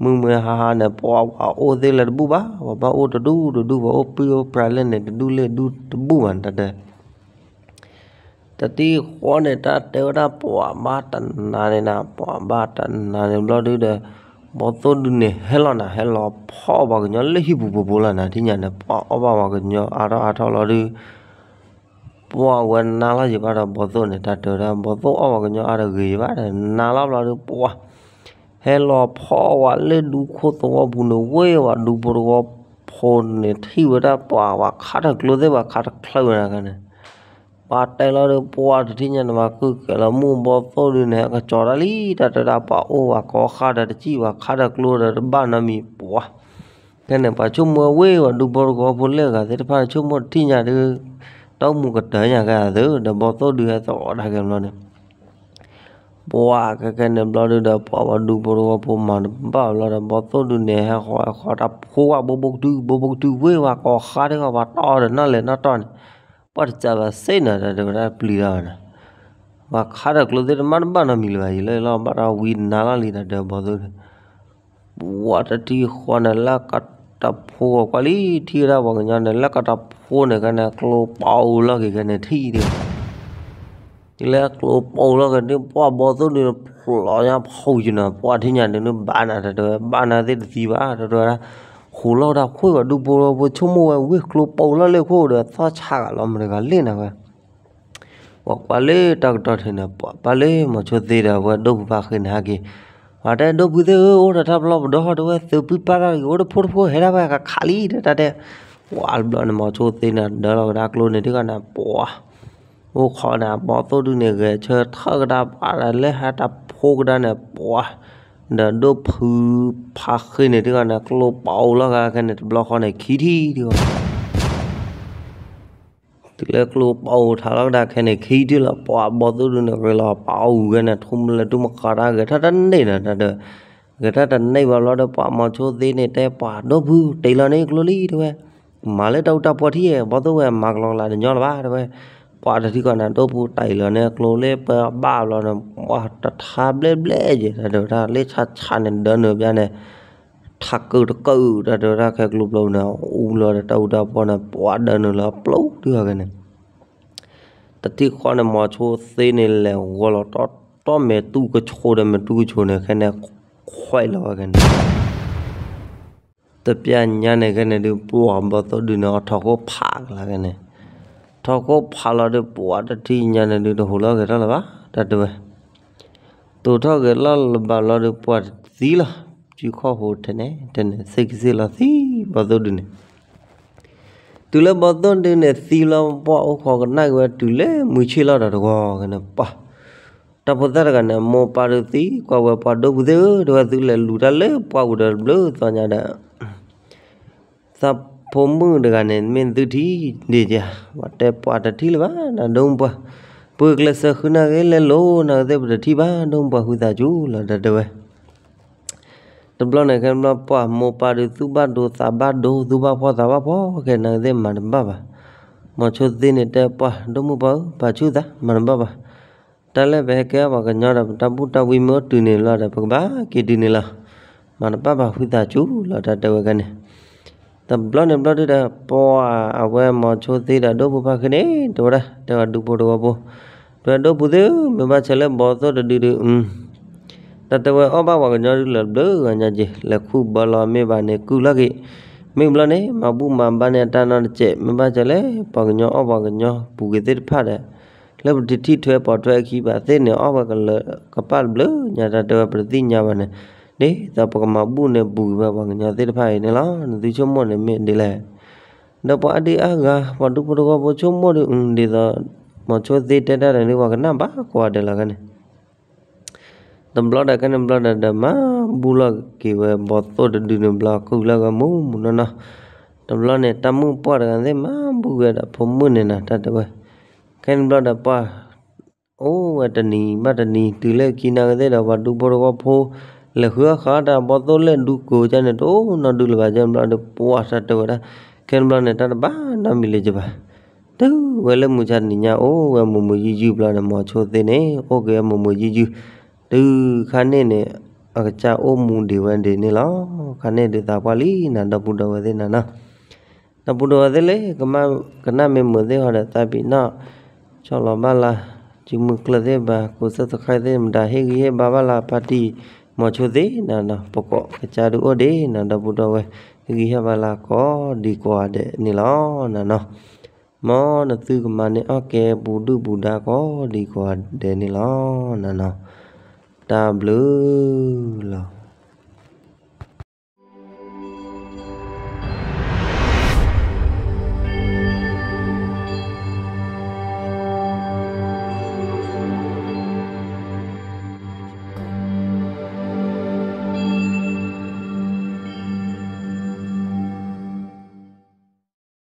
မုၢ်မ့ၢ်ဟါဟါန့ၣ် ပှၤ ပှၤအိၣ်သ့ၣ်လၢတဘူၣ်ဘၣ်, ပှၤဘၣ်အိၣ်တဒူၣ်တဒူၣ် ပှၤအိၣ်ပုၢ်အိၣ်ပြးလၢန့ၣ် တဒူၣ်လၢဒူၣ်တဘူၣ်ဘၣ်န့ၣ် တၢ်တဲ တထံၣ်ဃီန့ၣ် တၢ်တဲဝဲဒၣ်ပှၤဘၣ်တနၤန့ၣ်နၤ ပှၤဘၣ်တနၤန့ၣ်ဘျီဒုဒီး ဘီသိၣ်ဒုန့ၣ် ဟဲလီၤနၤ ဟဲလီၤဖီၣ်ပှၤကညီလၢဟံၣ်ပူၤပူၤပူၤလီၤနၤ ထံၣ်ညါန့ၣ် ပှၤအီၣ်ဘၣ်ပှၤကညီအါထီၣ်အါထီၣ်လီၤဒု ပှၤဝဲနါလီၤယံၤဘၣ်ဒီး ဘီသိၣ်န့ၣ် တၢ်တဲဝဲဒၣ် ဘီသိၣ်အီၣ်ပှၤကညီအါတဂ့ၤယံၤဘၣ်ဒီး နါလီၤဘျီဒု ပှၤ ဟဲလီၤဖီၣ်ဝဲလၢဒူခိၣ်သဝီပူၤန့ၣ် ဝ့ၢ်ဝဲဒူဖိတဝီဖိန့ၣ် ထံၣ်ဝဲဒၣ်ပှၤ ပှၤခးတၢ်ကျိသ့ၣ် ပှၤခးတချုးဝဲဒၣ်န့ၣ် ပှၤတဲလီၤဒီး ပှၤတထံၣ်ညါန့ၣ် ပှၤကုၢ်ကဲၤလီၤမုၢ်ဘီသိၣ်ဒုန့ၣ် ကစီၤတၢ်လံ တၢ်တဲဝဲဒၣ် ပှၤအိၣ်ပှၤကိးဃါဒီးတစံၣ် ပှၤခးတၢ်ကျိဒီးတဘၣ်နီတမံၤ ပှၤ ခဲန့ၣ် ပှၤဆိကမိၣ်ဝဲဝဲဒူဖိတဝီဖိလၢအဂၤသ့ၣ်တဖၣ် ဆိကမိၣ်တထံၣ်ညါဒု တၢ်အိၣ်မူကတၢၢ်ညါကဲသ့ဒီး ဘီသိၣ်ဒုဟဲသကိးတၢ်ကဲဘျီန့ၣ် ပှၤခဲခဲန့ၣ်ဘျီဒုဒီး ပှၤဝဲဒူဖိတဝီဖိမၤတဘၣ်ဘျီဒီး ဘီသိၣ်ဒုန့ၣ် ဟဲဃီၤဟဲဃီၤတၢ်ဖိဝဲ ဘိဘိကတုာ် ဘိဘိကတုာ် ဝ့ၢ်ဝဲကိးဃါဒု ပှၤတီဒီးနီၢ်လဲၤနီၢ်တီၢ်န့ၣ် ပှၤတစးဘၣ်စ့ၢ်န့ၣ် တၢ်တဲဝဲဒၣ်ပျံၤတၢ်ဘၣ်န့ၣ် ပှၤခးတၢ်ကျိသ့ၣ်တမ့ၢ်တဘၣ်နီတမံၤလၢၤဘၣ် ယံာ်လၢယလီၢ်ဘၣ်ဒီးဝံနါလီၤလံ တၢ်တဲဘီသိၣ်ဒု ပှၤတထံၣ်ဃီန့ၣ် လၢကတၢၢ်ဖိကွၢ်လံ ထံၣ်ဝဲဒၣ်ပှၤကညီန့ၣ် လၢကတၢၢ်ဖိန့ၣ် ခဲန့ၣ် ကျိပာ်အိၣ်လီၤက့ၤခဲန့ၣ် ထံၣ်ဒု လၢကျိပာ်အိၣ်လီၤက့ၤဒု ပှၤဘီသိၣ်ဒုန့ၣ် ဖျိညါဖီၣ်ယုာ်န့ၣ် ပှၤထံၣ်ညါဒုန့ၣ် ဘၣ်နၤ တၢ်တဲဝဲ ဘၣ်နၤသ့ၣ်တသံဘၣ် တၢ်တဲဝဲဒၣ် ဟူးလီၤတၢ်ခွ့ၣ်ဝဲ ဒူဖိတဝီဖိဆိကမိၣ်ဝဲ ဝ့ၢ်ကျိပာ်အိၣ်လီၤလၢခိၣ်ဒီး သီၣ်ဆးဂၤလီၤ မတၤတဂၤလဲၣ်နၤဝဲ ပှၤကွၢ်လၢတၢ်ကတီၢ်ထံးန့ၣ် ပှၤဘၣ်လၢမီၤဆိသ့ဒီး အဝဲဒိၣ်ဖုဖါဃ့န့ၣ်ဟဲက့ၤ ပှၤတဲဒိၣ်ဖုသ့ၣ်ဧၢ အိၣ်ဒီးတၢ်ပျီပဒီဟီ တဝဲသုးပံၢ်ပာ်သးတဂ့ၤ အိၣ်တဖိတဖိဟဲဒၣ်ဝဲကခးလံ တၢ်တဲ ပှၤတဘျီန့ၣ် မီၤဆိသ့န့ၣ် ဒၢလီၤကဒါကျိန့ၣ် တဂၤန့ၣ် ပှၤ အိၣ်ခိးန့ၣ် ဘီသိၣ်ဒုန့ၣ် ဂဲၤဆၢထၢၣ်ကဒါပှၤဒီး လၢဟဲတၢ်ဖိကဒါန့ၣ် ပှၤ ဒီးဒိၣ်ဖုဖါဃ့န့ၣ် တဂၤန့ၣ် ကျိပာ်အိၣ်လီၤဂၤခဲန့ၣ် တဘျီဃီန့ၣ် ခံထံၣ်တဂၤ တုၤလၢကျိပာ်အိၣ်ထးလီၤကဒါခဲန့ၣ် ခံထံၣ်လီၤ ပှၤဘီသိၣ်ဒုန့ၣ် ဂဲၤလီၤပာ်အိၣ်ဂဲၤန့ၣ် ထူမလၢတူၢ်မကၤတၢ်ဂဲၤထၢၣ်တန့ၢ်ဒီး တၢ်တဲ ဂဲၤထၢၣ်တန့ၢ်ဘၣ်ဘျီဒီး ပှၤမီၤဆိသ့န့ၣ် တဲပှၤဒိၣ်ဖု တ့ၢ်လီၤန့ၣ်ကျိလံ တဝဲ မၤလၢတၢ်အူတၢ်ပီထံၣ် ဘီသိၣ်ဝဲမၤကလီကလးတညီလၢၤဘၣ် တဝဲ ပှၤတထံၣ်ဃီန့ၣ် ဒိၣ်ဖုတ့ၢ်လီၤန့ၣ်ကျိလၢပဘၣ်ဘျီန့ၣ် ပှၤတထါဘျဲၣ်ဘျဲၣ်ယဲၢ် တၢ်တဲဝဲဒၣ် လၢဆးဆးန့ၣ် ဒၢနုာ်ဘၣ်န့ၣ် ထးကၢၢ်တကၢၢ် တၢ်တဲဝဲဒၣ် ခဲကျိပျိန့ၣ် အူလီၤဒီးတၢ်အူတၢ်ပီန့ၣ် ပှၤဒၢနုာ်လီၤပျိတဂၤဂဲန့ၣ် တထံၣ်ဃီန့ၣ် မီၤဆိသ့န့ၣ် လဲၤဂီၤလီၤတီတီမဲာ်တူၢ်ကဆိးဒီးမဲာ်တူၢ်ကဆိးန့ၣ် ခဲန့ၣ် ခွဲးလီၤဝဲဂဲန့ၣ် တပျၢ်ညါန့ၣ် ခဲန့ၣ်ဒုး ပှၤဘီသိၣ်ဒုန့ၣ် အထီၣ်ခိၣ်ဖးကလါခဲန့ၣ် ထီၣ်ခိၣ်ဖးလီၤဒုး ပှၤတထံၣ်ညါန့ၣ်ဒုး တဟူးလီၤဂဲၤထီၣ်လၢၤဘၣ် တၢ်တဲဝဲ တိာ်ထီၣ်ဂဲၤလီၢ်လၢၤဘၣ်လီၤဒုး ပှၤတသံလီၤ စုခီၣ်ဟူးထဲန့ၣ် ထဲန့ၣ် သ့ၣ်ကစ့ၢ်လီၤသံ ဘီသိၣ်ဒုန့ၣ် တုၤလၢဘီသိၣ်ဒုန့ၣ်သံလီၤ ပှၤအိၣ်ခိးကနၣ်က့ၤဝဲတုၤလၢမုၢ်ဆ့ၣ်လီၤဒီးတဂီၤဂဲန့ၣ် ပှၤ တၢ်ဖိသၣ်တဂၤန့ၣ် မိၢ်ပၢ်ဒုးသံကွၢ်ဝဲ ပှၤဒိၣ်ဖုသ့ၣ်ဧၢ တဝဲသုလဲၤလူၤတၢ်လၢပှၢ်ပူၤဒီးတဘျုးသီညါဒီး သးဖိမုၣ်တဂၤန့ၣ် မ့ၢ်သုထံၣ်ဒံးဧါ ပှၤတဲပှၤတထံၣ်လၢၤဘၣ် နဒိၣ်မုၢ်ပှၢ် ပှ့ၤကျဲးစၢးဃုနၤဂ့ၤ လဲၤလိၤနၤဂ့ၤသ့ၣ် ပတထံၣ်ဘၣ် ဒိၣ်မုၢ်ပှၢ် ဟုသးစူၤလီၤ တၢ်တဲဝဲ တဘျီန့ၣ်ခဲဘျီ ပှၤမိၢ်ပၢ်ဒုးသူၣ်ဘၣ်ဒိသးဘၣ်ဒိ သူၣ်ဘၣ်ဖှီၣ်သးဘၣ်ဖှီၣ် ခဲနၤဂ့ၤသ့ၣ်မၤတဘၣ်ဘၣ် မီၤဆိသ့န့ၣ်တဲပှၤ ဒိၣ်မုၢ်ပှၢ်ဧၢ ပာ်ဆူၣ်သး မၤတဘၣ်ဘၣ် တၢ်လၢပဟဲကဲပှၤကညီဒီး ပတၢ်ဘူၣ်တၢ်ဝံမ့ၢ်အိၣ်တုၤန့ၣ်လီၤဒီး ပကဘၣ်က့ၤတုၤန့ၣ်လီၤ မၤတဘၣ်ဘၣ် ဟုသးစူၤလီၤ တၢ်တဲဝဲခဲန့ၣ် တဘျီန့ၣ်ဘျီဒုဒီး ပှၤအဝဲမီၤဆိသ့ဒီး ဒိၣ်ဖုဖါဃ့န့ၣ် တဲဝဲဒၣ် တဲဝဲဒူဖိတဝီဖိ တဲဝဲဒိၣ်ဖုသ့ၣ်ဧၢ မ့ၢ်ဘၣ်ဆၢလၢဘီသိၣ်တဒုဒု တၢ်တဲဝဲအီၣ်ဘၣ်ပှၤကညီဒုလၢဘျုးဂၤညါက့ၤ လဲၤခူၣ်ဘၢလီၤမ့ၢ်ဘၣ်န့ၣ် ကုၢ်လီၤက့ၤ မ့ၢ်ဘျီန့ၣ် မၤဘူၣ်မၤဘါန့ၢ်အတၢ်နီတစဲး မ့ၢ်ဘၣ်ဆၢလၢ ပှၤကညီအီၣ်ပှၤကညီပူၤက့ၤသ့ၣ်တဖၣ်ဒီး လၢပတထံၣ်ထွဲပိာ်ထွဲအခံဘၣ်သ့ၣ်န့ၣ် အီၣ်ဝဲကလၢာ်ကပၣ်တဘျုးညါ တၢ်တဲဝဲပတသ့ၣ်ညါဘၣ်န့ၣ် ဒ်သိးပကမၤဘူၣ်န့ၢ်ပူၤက့ၤဝဲပှၤကညီသ့ၣ်တဖၣ်အံၤန့ၣ်လီၤ နသုဆိကမိၣ်န့ၣ်မ့ၢ်ဒ်လဲၣ် ဒီးပှၤအါဒံအါဂၤ ပှၤဒူဖိတဝီဖိဆိကမိၣ်ဒီး ဒ်သိး မီၤဆိသ့တဲတၢ်ဒီး ပှၤကနၣ်ဘၣ်ကိးဂၤဒဲးလီၤခဲန့ၣ် တဘျီဒီးခဲန့ၣ်ဘျီဒီး မၤဘူၣ်လီၤက့ၤဝဲဘီသိၣ်တဒုန့ၣ်ဘျီ ကုၢ်လီၤဝဲမုၢ်မုၢ်နီၢ်နီၢ် တဘျီန့ၣ် တၢ်မုၣ်ပှၢ်တဂၤသ့ၣ်မၤဘူၣ်ဝဲဒီးဖိမုၣ်န့ၣ်နၤ တၢ်တဲဝဲ ခဲန့ၣ်ဘျီဒီးပှၤ အိၣ်ဝဲတနံၤဘၣ်တနံၤ တုၤလၢခံနၤဂ့ၤသ့ၣ်ဒီး ပှၤဒူဖိတဝီဖိ လဲၤဃုအီၣ်ဃုအီတၢ် ဘီသိၣ်လဲၣ်ဒူကိၤကန့ၣ် တအိၣ်နီၢ်ဒုလၢၤဘၣ် ကန့ၣ်ဘျီဒီး ပှၤတၢ်တဲဝဲဒၣ် ခဲန့ၣ်ဘျီန့ၣ် တၢ်တဘၣ်နီတမံၤလၢၤဘၣ်. တုၤဝဲလၢမုၢ်ဆါတနံၤညါ အိၣ်ဝဲမုာ်မုာ်ယုၢ်ယုၢ်ဘျီန့ၣ် မိၤဆိသ့န့ၣ် အိၣ်က့ၤဝဲမုာ်မုာ်ယုၢ်ယုၢ်. တုၤခါန့ၣ်န့ၣ် အကစၢ်အိၣ်မူဒံးဝဲဒ်န့ၣ်လီၤ. ခါန့ၣ်ဒုးသးပှၢ်လံနၤ ဒီပုၢ်ဒီဝဲၢ်သ့ၣ်နၤနီၤ. ဒီပုၢ်ဒီဝဲၢ်သ့ၣ်လၢ ကမၣ်ကနၣ်မ့ၢ်မုာ်သ့ၣ်ဟီဒီး သးပ့ၤနီၣ် ဆီၣ်လီၤဘၣ်လၢ စုမုၢ်ကျၢၢ်သ့ၣ်ဘၣ် ကိး subscribe သ့ၣ်မတၤ ဟ့ၣ်ဂံၢ်ဟ့ၣ်ဘါဘၣ်လၢ ဖါတံၢ်မိၤဆိသ့နၤနီၤ. ပကိးကစၢ်ဒုးအိၣ်ဒံးနၤ ဒီပုၢ်ဒီဝဲၢ် ဟ့ၣ်ဂံၢ်ဟ့ၣ်ဘါလၢကိးဒံးကိးဂၤဒဲးန့ၣ်လီၤနၤနီၤ. မ်နသုကမၤန့ၢ်အီၣ်ကဲပူၤဒုၣ်ပူၤဒါကိးဒံးကိးဂၤဒဲးန့ၣ်လီၤနၤနီၤ. တၢ်ဘျုးလီၤ.